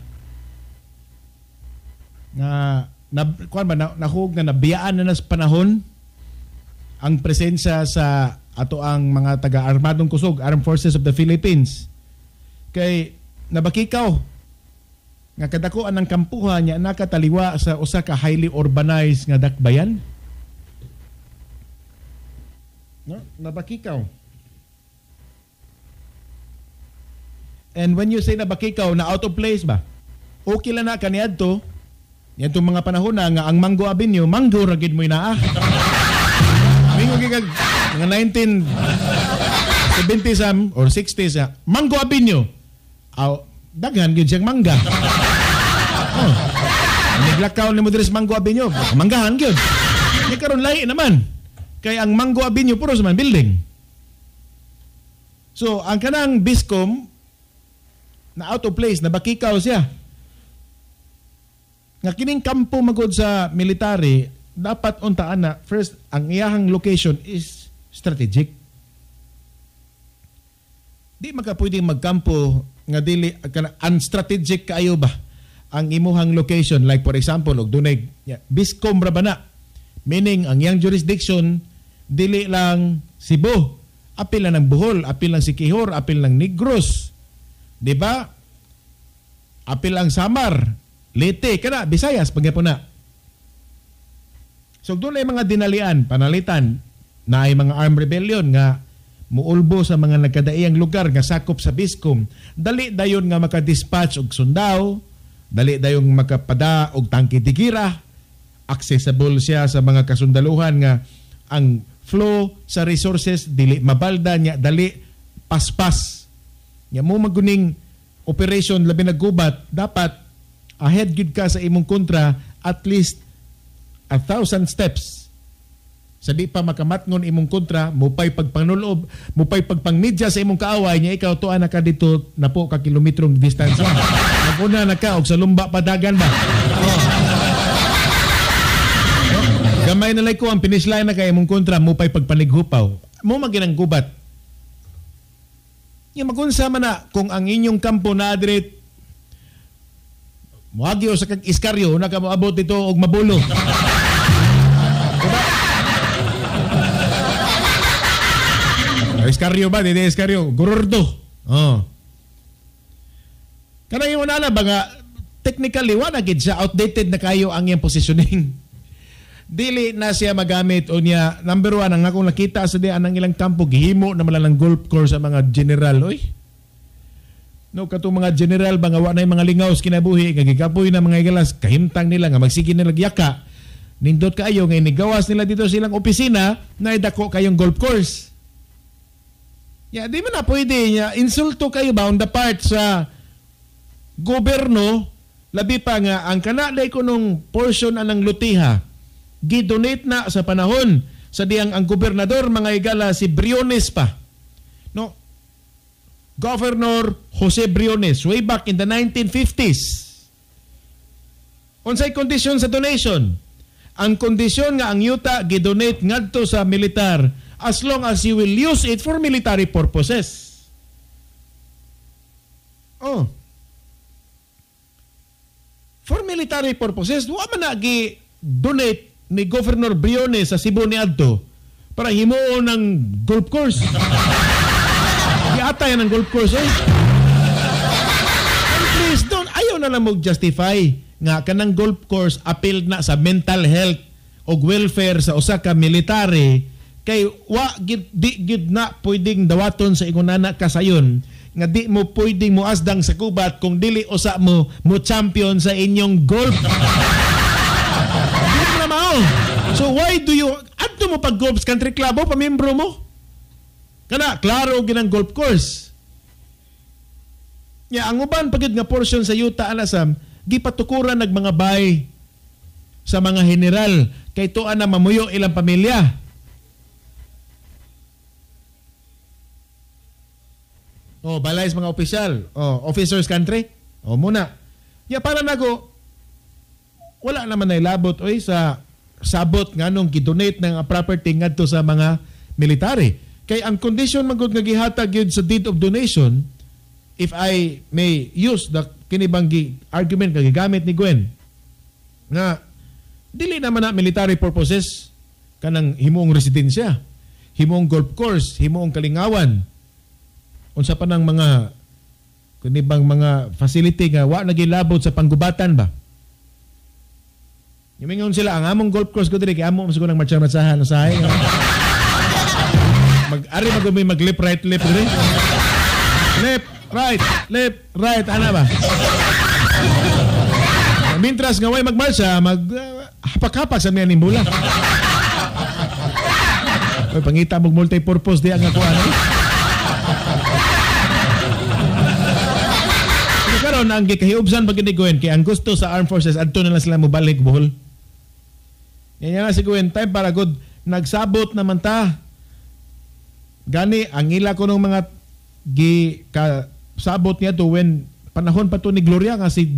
Nga na kuan ba na, nahug na nabiyaan na sa panahon ang presensya sa ato ang mga taga-armadong kusog, Armed Forces of the Philippines. Kay nabakikaw nga kadakuan ng kampuhan niya nakataliwa sa usa ka highly urbanized nga dakbayan. No, nabakikaw. And when you say na bakikaw, na out of place ba? Okay lang na kaniadto. Yan itong mga panahon na nga ang Mango Avenue, Mango ra gid mo naa. Mingon gid kag mga 1970 sam or 60s, Mango Avenue. Aw, daghan gyud siyang mangga. Oh. Niglakaw nimo diri sa Mango Avenue, manggahan gyud. Ni karon lahi naman. Kay ang Mango Avenue puro sa man building. So, ang kanang Biscom na out of place, na bakikaw siya. Nga kining kampo magod sa military, dapat untaan na first ang iyahang location is strategic. Di maka pwedeng magkampo nga dili kana unstrategic kaayo ba ang imuhang location. Like for example, og dunay Biscom ra ba na, meaning ang iyang jurisdiction dili lang Cebu, apil lang ng Bohol, apil lang Siquijor, apil lang Negros, di ba? Apil ang Samar, Leyte, kana Visayas pagyapon na. So doon ay mga dinalian, panalitan, na ay mga armed rebellion nga muulbo sa mga nagkadaiyang lugar nga sakop sa Biscom. Dali dayon nga maka-dispatch og sundao, dali dayon makapada og tangke digira. Accessible siya sa mga kasundaluhan nga ang flow sa resources dili mabalda niya, dali paspas. Nya mo maguning operation labi naggubat, dapat ahead gyud ka sa imong kontra at least 1,000 steps. Sa di pa makamatngon imong kontra, mupay pagpanulob, mupay pagpangmidya sa imong kaaway niya, ikaw tuan na ka dito na po ka kilometrong distansya. Naguna na ka og sa lumba padagan ba. Oh. Gamay na lay ko ang finish line na kay imong kontra, mupay pagpanighupaw. Mo maginang gubat. Nya magunsa man na kung ang inyong kampo na adret moagi o sa kag iskaryo na ka moabot dito og mabulo. Diba? Iskaryo ba? Dili iskaryo. Gururdo. Oh. Kanang imo na ba nga technically wa na gid siya, outdated na kayo ang iyang positioning. Dili na siya magamit o niya. Number one, ang akong nakita sa diyan ang ilang kampo gihimo na man lang golf course sa mga general. Oy. No, katong mga general ba nga wa na mga lingaw sa kinabuhi nga gigapoy na mga igalas kahimtang nila nga magsige nila gyaka. Nindot kaayo nga inigawas nila dito silang opisina na idako kayong golf course. Ya, di man na pwede niya. Insulto kayo ba on the part sa gobyerno, labi pa nga ang kanalay ko nung portion anang lutiha gidonate na sa panahon sa diyang ang gobernador mga igala si Briones pa. No. Governor Jose Briones way back in the 1950s. Unsay kondisyon sa donation? Ang kondisyon nga ang yuta gidonate ngadto sa militar as long as you will use it for military purposes. Oh. For military purposes, wa man na gi-donate ni Governor Briones sa Cebu ni adto para himuon ng golf course. Giatay ng golf course, eh. And please don't, ayaw na lang mag-justify nga kanang golf course appeal na sa mental health o welfare sa usa ka military kay wa gid di gid na pwedeng dawaton sa ingon ana kasayon nga di mo pwedeng moasdang sa gubat kung dili usa mo mo champion sa inyong golf. Dili na mao. So why do you adto mo pag golf country club o pamembro mo? Kana klaro ginang golf course. Nya ang uban pagid nga portion sa yuta anasam gipatukuran nag mga bay sa mga general kay tuan na mamuyo ilang pamilya. Oh, balay sa mga opisyal. Oh, officers country. Oh, muna. Ya para nako wala naman nailabot oy sa sabot nganong gidonate ng property ngadto sa mga military. Kay ang condition man gud nga gihatag gyud sa deed of donation, if I may use the kinibang argument nga gigamit ni Gwen nga dili naman na military purposes kanang himuong residensya, himuong golf course, himuong kalingawan, unsa pa nang mga kinibang mga facility nga wa nagilabot sa panggubatan ba. Yumingon sila ang among golf course ko diri kay amo man siguro nang martsa-martsahan usahay. Mag ari magumi mag left right left diri. Left. right, left, right, ana ba? Mintras nga way magmarcha, mag hapak-hapak sa miya ning bola. Oy, pangita mog multi-purpose diya nga kuan. Pero karon ang gikahiubsan pag gini kay ang gusto sa Armed Forces adto na lang sila mobalik Bohol. Yan nga si Gwen, time para good nagsabot naman ta. Gani ang ila ko nung mga gi kasabot niya to when panahon pa to ni Gloria nga si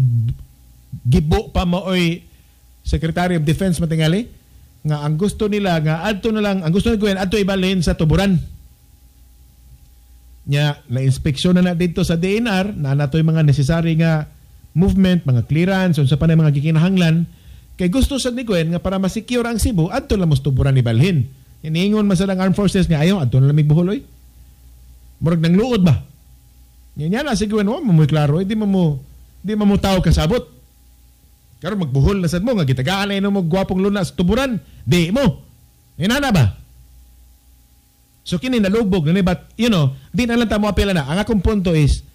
Gibo pa maoy Secretary of Defense matingali nga ang gusto nila nga adto na lang ang gusto ni Gwen adto ibalhin sa Tuburan. Nya na-inspeksyon na na dito sa DNR na natoy mga necessary nga movement, mga clearance unsa pa na mga gikinahanglan kay gusto sad ni Gwen nga para ma-secure ang Cebu adto lang mo sa Tuburan ibalhin. Iniingon man sa lang Armed Forces nga ayaw adto na lang mig Bohol oy. Murag nang luod ba? Nya na si Gwen, wa mo klaro, di mo tao kasabot. Karon magbuhol na sad mo nga gitagaan na mo gwapong luna sa Tuburan, di mo. Inana ba? So kini nalubog na ni, but you know, di na lang ta mo apela na. Ang akong punto is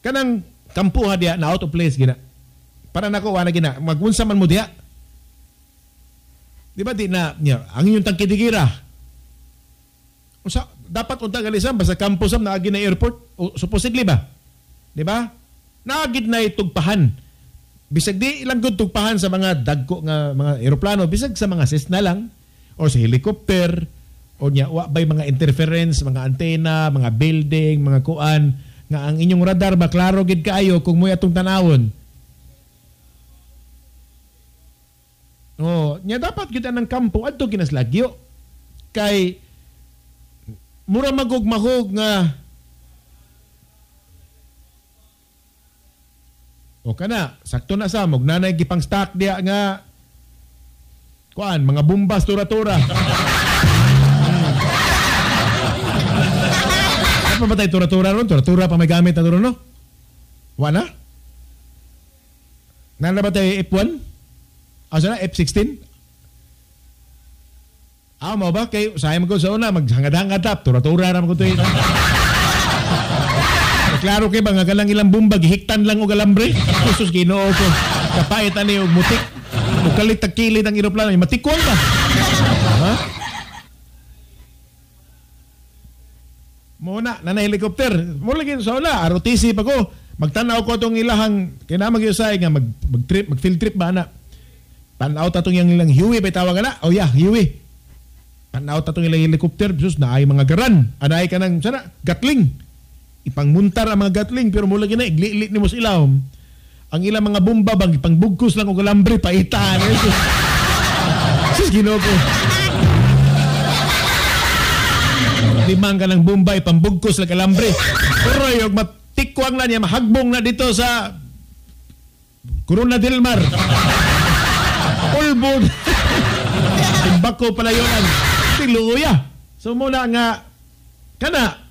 kanang kampuha diya na out of place gina. Para nako wala gina, magunsa man mo diya. Di ba di na niya, ang inyong tangkidigira. Usa dapat unta galisam basta kampo sam naagi na airport o, supposedly ba? Di ba? Naagid na itugpahan. Bisag di ilang good tugpahan sa mga dagko nga mga eroplano, bisag sa mga Cessna lang o sa helicopter o nya wa bay mga interference, mga antena, mga building, mga kuan nga ang inyong radar ba klaro gid kaayo kung moy atong tanawon. Oh, nya dapat gid anang kampo adto kinaslagyo. Kay mura magugmahog nga o kana, sakto na sa mog nanay gipang stock diya nga kuan mga bombas tura-tura. Ano pa ba tayo tura-tura ron? Tura-tura pa may gamit na ron, no? Wa na? Nana ba tayo F1? Ah, sana F-16? Ah, mo ba? Kay sayang ko sa una, maghangad-hangad tap, tura-tura ra man ko to. Klaro kay ba nga galang ilang bomba gihiktan lang og alambre. Jesus Ginoo ko. Kapait ani og mutik. Og kalit tagkilid ang eroplano, matikwang ba? Ha? Mo na na helicopter. Mo lagi sa una, ROTC pa ko. Magtan-aw ko atong ilahang kinamag usay nga mag trip, mag field trip ba na. Tan-aw ta tong ilang Huey ba tawag ana? Oh yeah, Huey. Tan-aw ta tong ilang helicopter, Jesus naay mga garan. Anay ka nang sana Gatling. Ipangmuntar ang mga Gatling pero mula gina iglili nimo sa ilawom. Ang ilang mga bomba bang ipangbugkos lang og alambre paitan. Sus Ginoo ko. Limang ka ng bomba ipangbugkos lang alambre. Pero yung matikwang na niya mahagbong na dito sa Corona del Mar. Ulbon. Timbako palayonan. Tiluya. So muna nga kana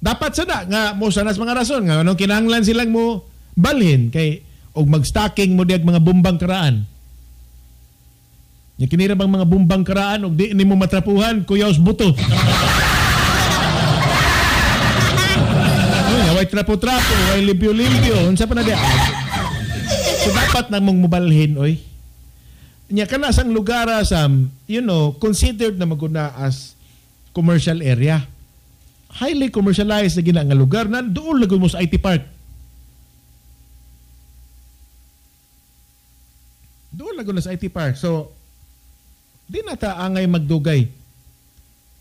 dapat sada nga mo sanas mga rason nga anong kinahanglan silang mo balhin kay og magstocking mo diag mga bumbang karaan. Nya kinira bang mga bumbang karaan og di nimo matrapuhan kuyaws buto. Uy, way trapo-trapo, way limpyo-limpyo, unsa pa na di? So dapat namong mobalhin oy. Nya kana sang lugar sa you know, considered na maguna as commercial area. Highly commercialized na gina nga lugar na doon lagot mo sa IT Park. Doon lagot na sa IT Park. So, di na ta angay magdugay.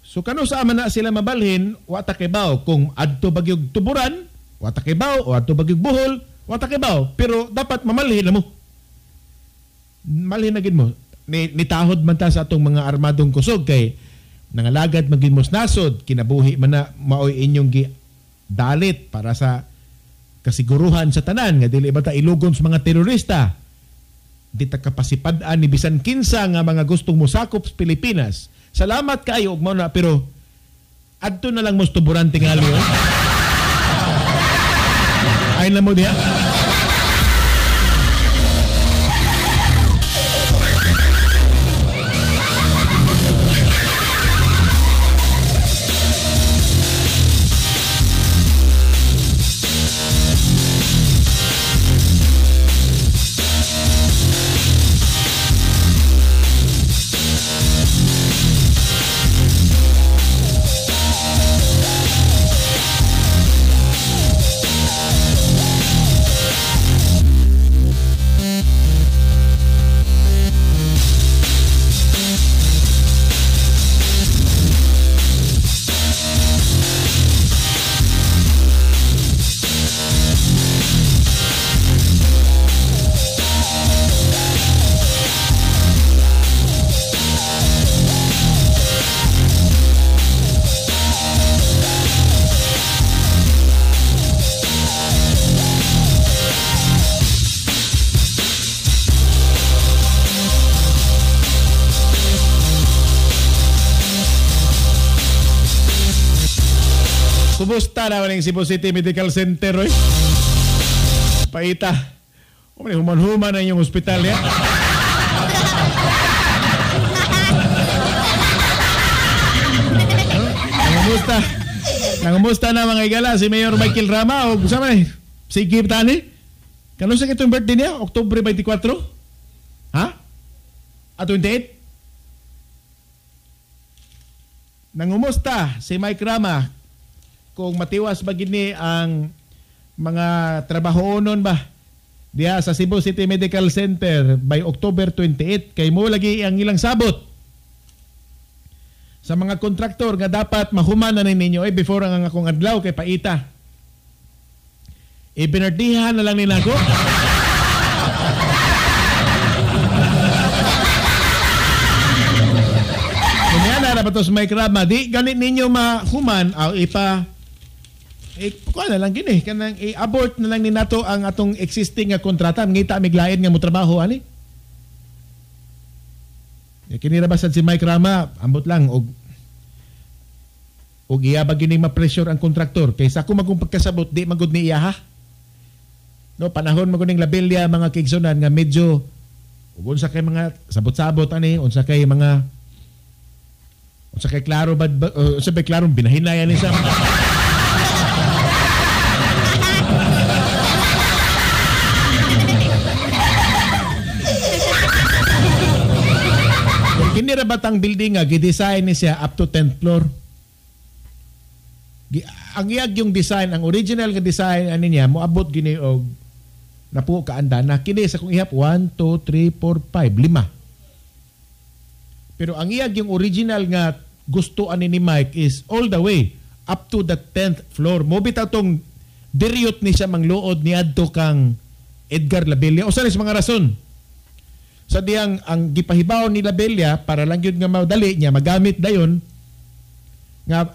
So, kano sa ama na sila mabalhin, wa ta kibaw. Kung adto bagyog Tuburan, wa ta kibaw. O adto bagyog Bohol, wa ta kibaw. Pero dapat mamalhin na mo. Malhin na gid mo. Nitahod man ta sa atong mga armadong kusog kay nangalagad magin mos nasod, kinabuhi man na maoy inyong gidalit para sa kasiguruhan sa tanan nga dili ba ta ilugon sa mga terorista. Di ta kapasipad-an ni bisan kinsa nga mga gustong mosakop sa Pilipinas. Salamat kaayo og mao na pero adto na lang mos Tuburan tingali. Oh. Ay na mo diha. Nangumusta na ning Cebu City Medical Center oy. Paita. O man human-human na inyong ospital ya. Nangumusta. Nangumusta na mga igala si Mayor Michael Rama og sa man sige tani. Kano sa kitong birthday niya? Oktubre 24? Ha? A 28? Nangumusta si Mike Rama kung matiwas ba gini ang mga trabahoonon ba diha sa Cebu City Medical Center by October 28 kay mo lagi ang ilang sabot sa mga kontraktor nga dapat mahuman na ninyo before ang akong adlaw kay paita. Ibinardihan na lang nila ako. Kung na pa Mike Rama, di ganit ninyo mahuman aw ipa kuha na lang gini kanang i-abort na lang ni nato ang atong existing nga kontrata ngita miglain nga mo trabaho ani. Kini ra ba sad si Mike Rama ambot lang og iya ba gini ma-pressure ang kontraktor kaysa ako magong pagkasabot di magud ni iya ha. No panahon maguning labelya mga kaigsunan nga medyo ug unsa kay mga sabot-sabot ani unsa kay mga unsa kay klaro ba unsa bay klarong binahinayan ni sa kini ra batang building nga gi-design ni siya up to 10th floor. Ang iyag yung design, ang original nga design ani niya moabot gini og napuo ka andana kini sa kung ihap 1 2 3 4 5 5. Pero ang iyag yung original nga gusto ani ni Mike is all the way up to the 10th floor. Mo bitaw tong diryot ni siya mangluod niadto kang Edgar Labella. Usa ni sa mga rason. Sa diyang ang gipahibaw ni Labella para lang yun nga madali niya magamit dayon nga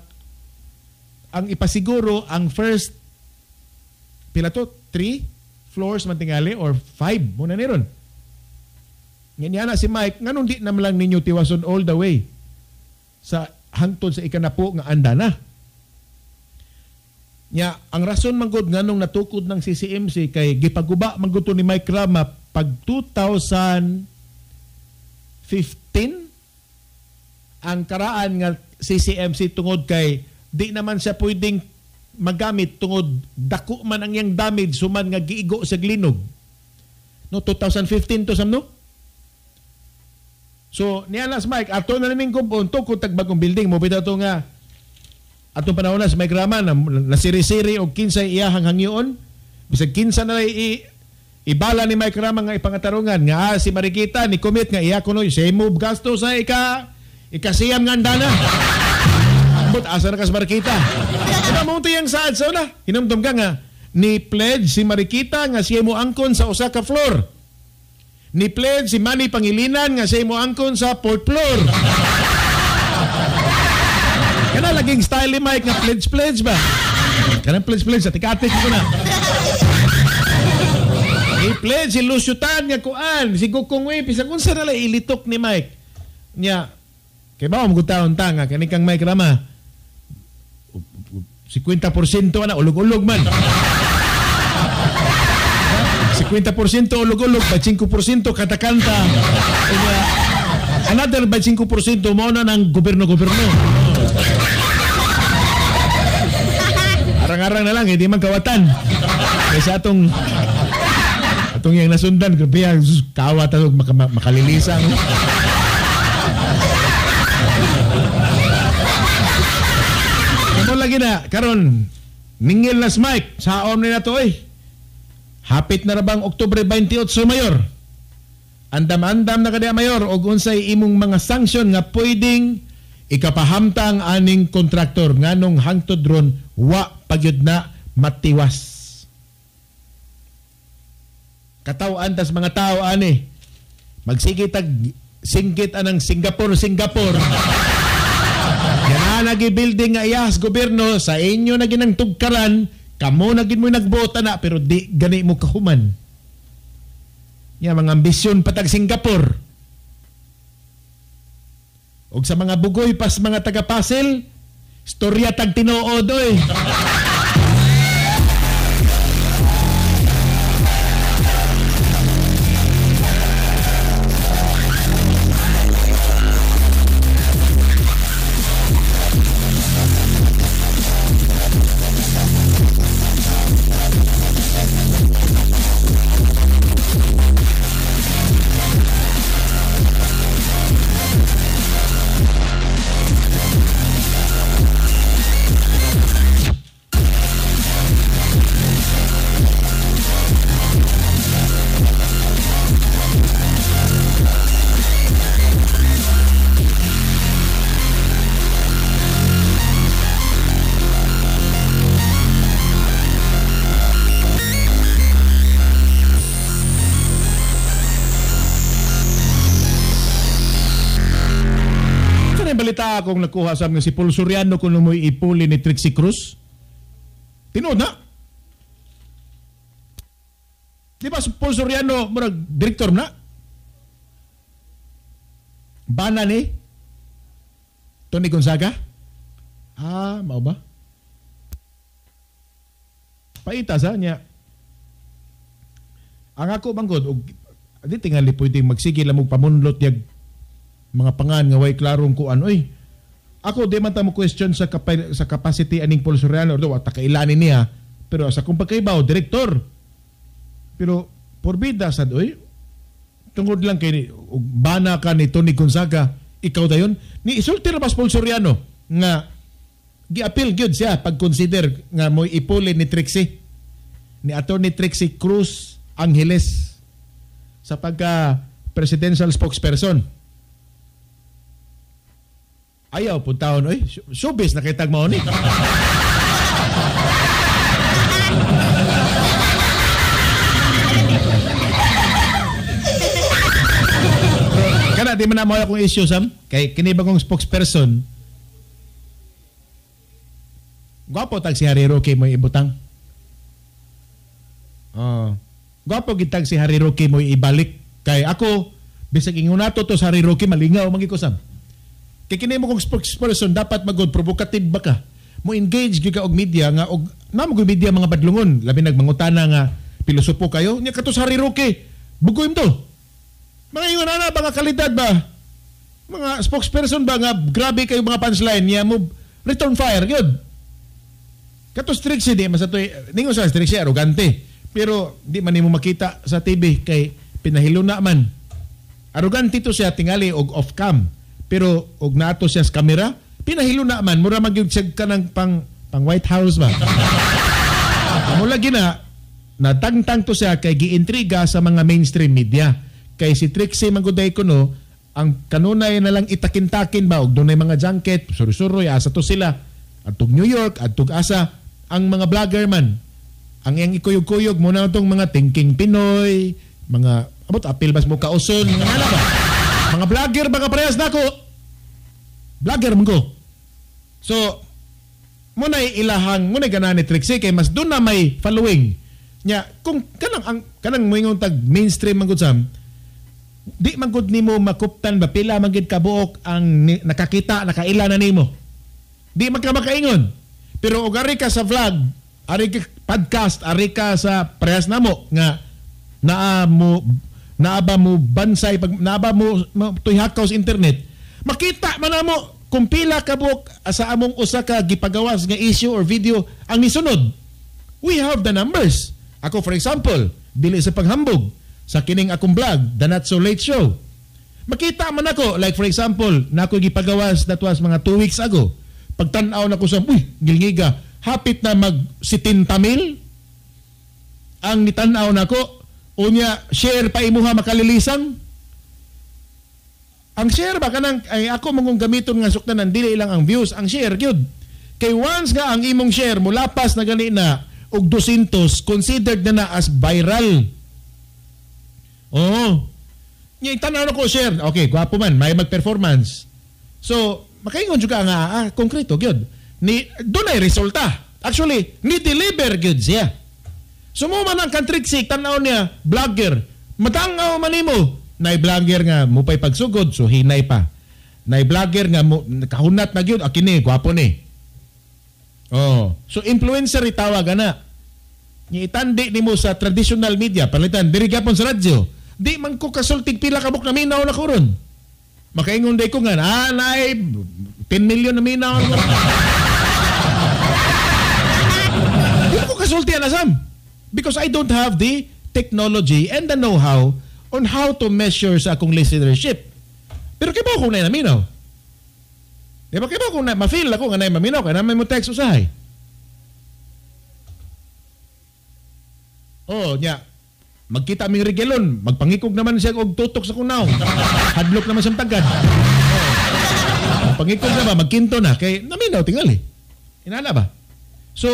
ang ipasiguro ang first pila to 3 floors man tingali or 5 muna ni ron. Nga na si Mike nganong di naman lang ninyo tiwason all the way sa hangtod sa ikanapo nga anda na. Nya ang rason man gud nganong natukod ng CCMC kay gipaguba man gud to ni Mike Rama pag 2015 ang karaan nga CCMC tungod kay di naman siya pwedeng magamit tungod dako man ang iyang damage suman nga giigo sa glinog. No 2015 to samno. So niya na si Mike ato na ning kubon tukod tag bagong building mo bitaw to nga atong panahon na si Mike Rama na nasiri-siri og kinsay iyahang hangyoon bisag kinsa na ibala ni Mike Rama nga ipangatarungan nga si Marikita ni commit nga iya kuno siya move gasto sa ikasiyam nga andana. Ambot asa na ka sa Marikita. Diba mo tiyang saad sa una? Hinumdum ka nga ni pledge si Marikita nga siya mo angkon sa usa ka floor. Ni pledge si Manny Pangilinan nga siya mo angkon sa fourth floor. Kana laging style ni Mike nga pledge pledge ba? Kana pledge pledge sa tikatik ko na. I-pledge si Lucio Tan nga kuan, si Gokong Wei, bisag unsa na lang ilitok ni Mike. Nya, kay ba mo gutaon ta nga kani kang Mike Rama. 50% ana ulog-ulog man. 50% ulog-ulog, 5% katakanta. Another 5% mo na ng gobyerno-gobyerno. Arang-arang na lang, hindi man kawatan. Kaysa atong yung nasundan, grabe ang kawat at makalilisang. Ano lagi na, karon ningil na si Mike, saon ni na to eh. Hapit na rabang Oktubre 28, Mayor. Andam-andam na kaniya, Mayor, og unsay imong mga sanksyon nga pwedeng ikapahamtang aning kontraktor nganong hangtod ron wa pagyud na matiwas. Kataw-an tas mga tao ani magsige tag singgit anang Singapore Singapore. Yan nagi building nga iyas gobyerno sa inyo na ginang tugkaran, kamo na gid mo nagbuot ana pero di gani mo kahuman. Nya mga ambisyon patag Singapore. Og sa mga bugoy pas mga taga-Pasil, Storya tag tinuod oy. Balita akong nakuha sa mga si Paul Soriano kung mo'y ipuli ni Trixie Cruz. Tinuod na. Di ba si Paul Soriano murag direktor na? Bana ni Tony Gonzaga? Ah, mao ba? Paita sa niya. Ang ako manggod og di tingali pwedeng magsige lang og pamunlot yag mga pangan nga way klarong kuan oy. Ako di man ta mo question sa sa capacity aning Paul Soriano or wa ta kailanin niya, pero sa kung pagkaibaw direktor. Pero porbida sad oy, tungod lang kay og bana ka ni Tony Gonzaga, ikaw dayon ni isulti ra ba Paul Soriano nga gi-appeal gyud siya pag-consider nga moy ipuli ni Trixie, ni Attorney Trixie Cruz Angeles sa pagka presidential spokesperson. Ayaw puntaon oy, showbiz na kay tag mao ni. Kana di man na mao akong issue sam kay kini bagong spokesperson. Gwapo tag si Harry Roque mo ibutang. Oh. Gwapo gid tag si Harry Roque mo ibalik kay ako bisag ingon nato to sa Harry Roque malingaw man gid ko sam. Kay kini mo kung spokesperson dapat magod provocative ba ka? Mo engage gyud ka og media nga og namo gyud media mga badlungon, labi nagmangutana nga pilosopo kayo nya kato sa Harry Roque. Bugoy to. Mga ingon ana ba nga kalidad ba? Mga spokesperson ba nga grabe kayo mga punchline niya mo return fire gyud. Kato Trixie di man sa toy ningon sa Trixie arrogante, pero di man nimo makita sa TV kay pinahiluna man. Arrogante to siya tingali og off cam. Pero og naato siya sa kamera, pinahilo na man, mura magyud siya kanang pang White House ba. Amo lagi na natangtang to siya kay giintriga sa mga mainstream media. Kay si Trixie Maguday kuno, ang kanunay na lang itakin-takin ba og dunay mga junket, suri-suroy asa to sila. Adtog New York, adtog asa ang mga vlogger man. Ang iyang ikuyog-kuyog mo na tong mga Thinking Pinoy, mga abot apil bas mo kauson, mga nala ba. Mga vlogger ba ka parehas nako? Vlogger man ko. So, muna'y ilahang, muna'y ganahan ni Trixie kay mas doon na may following. Nya, kung kanang ang kanang moingon tag mainstream man gud sam, di man gud nimo makuptan ba pila man gid kabuok ang nakakita, nakaila na nimo. Di man ka makaingon. Pero og ari ka sa vlog, ari ka podcast, ari ka sa parehas namo nga naa mo naaba mo bansay pag naaba mo tuyhakaw sa internet, makita man namo kung pila ka buok sa among usa ka gipagawas nga issue or video ang nisunod. We have the numbers. Ako for example, dili sa paghambog sa kining akong vlog, The Not So Late Show. Makita man ako, like for example, na ako gipagawas that was mga 2 weeks ago. Pagtan-aw nako sa uy, gilngiga, hapit na mag 70 mil ang nitan-aw nako. Unya, share pa imuha makalilisang. Ang share ba kanang ay ako mong gamiton nga suktanan dili lang ang views, ang share gyud. Kay once nga ang imong share mulapas na gani na og 200, considered na na as viral. Oo. Nya tan-aw ko share. Okay, gwapo man, may mag-performance. So, makaingon jud ka nga konkreto gyud. Ni dunay resulta. Actually, ni deliver gyud siya. Sumuman ang kantriksik, tanaw niya, vlogger. Matangaw man nimo. Nay vlogger nga, mupay pagsugod, so hinay pa. Nay vlogger nga, mo, kahunat na gyud, kini, gwapo ni. Oh, so influencer itawag ana. Ni itandi nimo sa traditional media, palitan diri gyapon sa radyo. Di man ko kasultig pila ka buok naminaw na ko ron. Makaingon day ko nga, naay 10 million na minaw. Di ko kasulti ana Sam. Because I don't have the technology and the know-how on how to measure sa akong listenership. Pero kay ba akong naminaw? Di ba kay ba akong ma-feel ako nga naminaw kay naman mo text usahay. Oh, nya. Magkita aming regelon, magpangikog naman siya og tutok sa kunaw. Hadlok naman siyang tagad. Oh. Pangikog na ba, magkinto na kay naminaw tingali. Inana ba? So,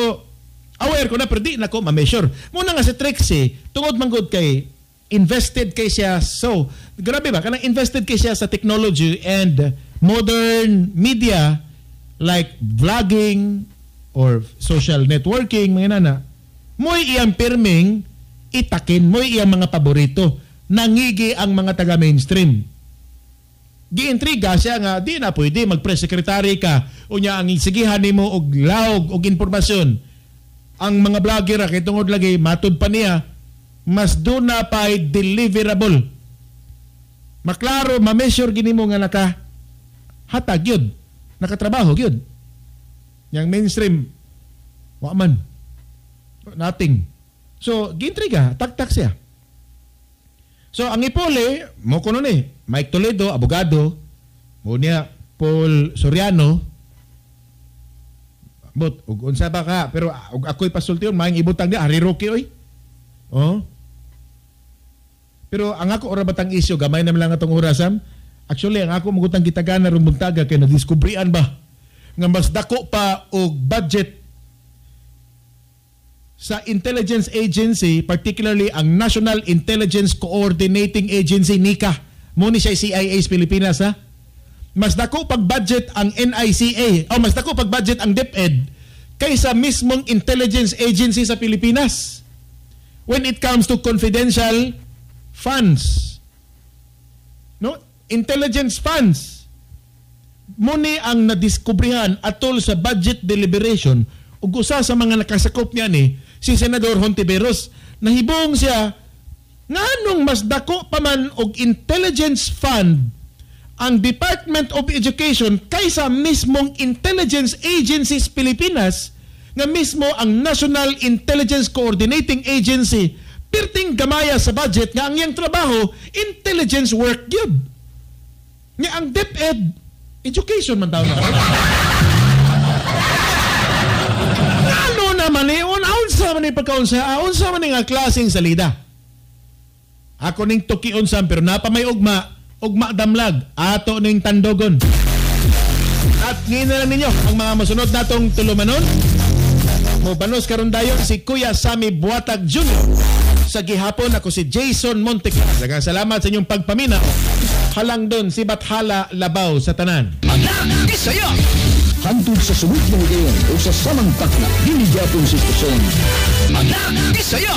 aware ko na pero di na ko ma-measure. Muna nga si Trixie, tungod man gud kay invested kay siya. So, grabe ba kanang invested kay siya sa technology and modern media like vlogging or social networking, mga nana. Mo'y iyang pirming itakin, mo'y iyang mga paborito. Nangigi ang mga taga-mainstream. Giintriga siya nga, di na pwede mag-press secretary ka. Unya, ang sigihan nimo og laog og impormasyon. Ang mga vlogger, kay tungod lagi, matud pa niya, mas doon na pa'y deliverable. Maklaro, ma-measure gini mo nga naka hatag yun. Nakatrabaho yun. Yang mainstream, wa man. Nothing. So, giintriga, taktak siya. So, ang ipuli, mo kuno ni, Mike Toledo, abogado, mo niya, Paul Soriano, but, ug unsa ba ka, pero ug ako'y pasulti yun, maayong ibutang niya, Harry Roque, oy. Oh. Pero ang ako ora batang isyo, gamay naman lang atong orasam. Actually, ang ako magutang gitagana rong buntaga kay nadiskubrian ba nga mas dako pa og budget sa intelligence agency, particularly ang National Intelligence Coordinating Agency, NICA. Mo ni siya CIA sa Pilipinas, ha? Mas dako pag budget ang NICA, o mas dako pag budget ang DepEd kaysa mismong intelligence agency sa Pilipinas when it comes to confidential funds. No? Intelligence funds. Muni ang nadiskubrihan atol sa budget deliberation ug usa sa mga nakasakop niya ni si Senador Hontiveros. Nahibong siya nganong mas dako pa man og intelligence fund ang Department of Education kaysa mismong intelligence agencies Pilipinas nga mismo ang National Intelligence Coordinating Agency perting gamaya sa budget nga ang iyang trabaho intelligence work gyud. Nga ang DepEd education man daw na. Ano naman eh, unsa man ni pagkaunsa, unsa man ni nga klaseng salida. Ako ning tukion sam pero napa may ugma, ugma damlag, ato ning tandogon. At ngayon na lang ninyo ang mga mosunod natong tulumanon. Mobanos karon dayon si Kuya Sammy Buatag Jr. Sa gihapon ako si Jason Monteclas. Daghang salamat sa inyong pagpaminaw. Halang don si Bathala Labaw sa tanan. Anak Bisaya. Hantod sa sunod na higayon o sa samang takna, dinhi gyapon sa istasyon. Anak Bisaya.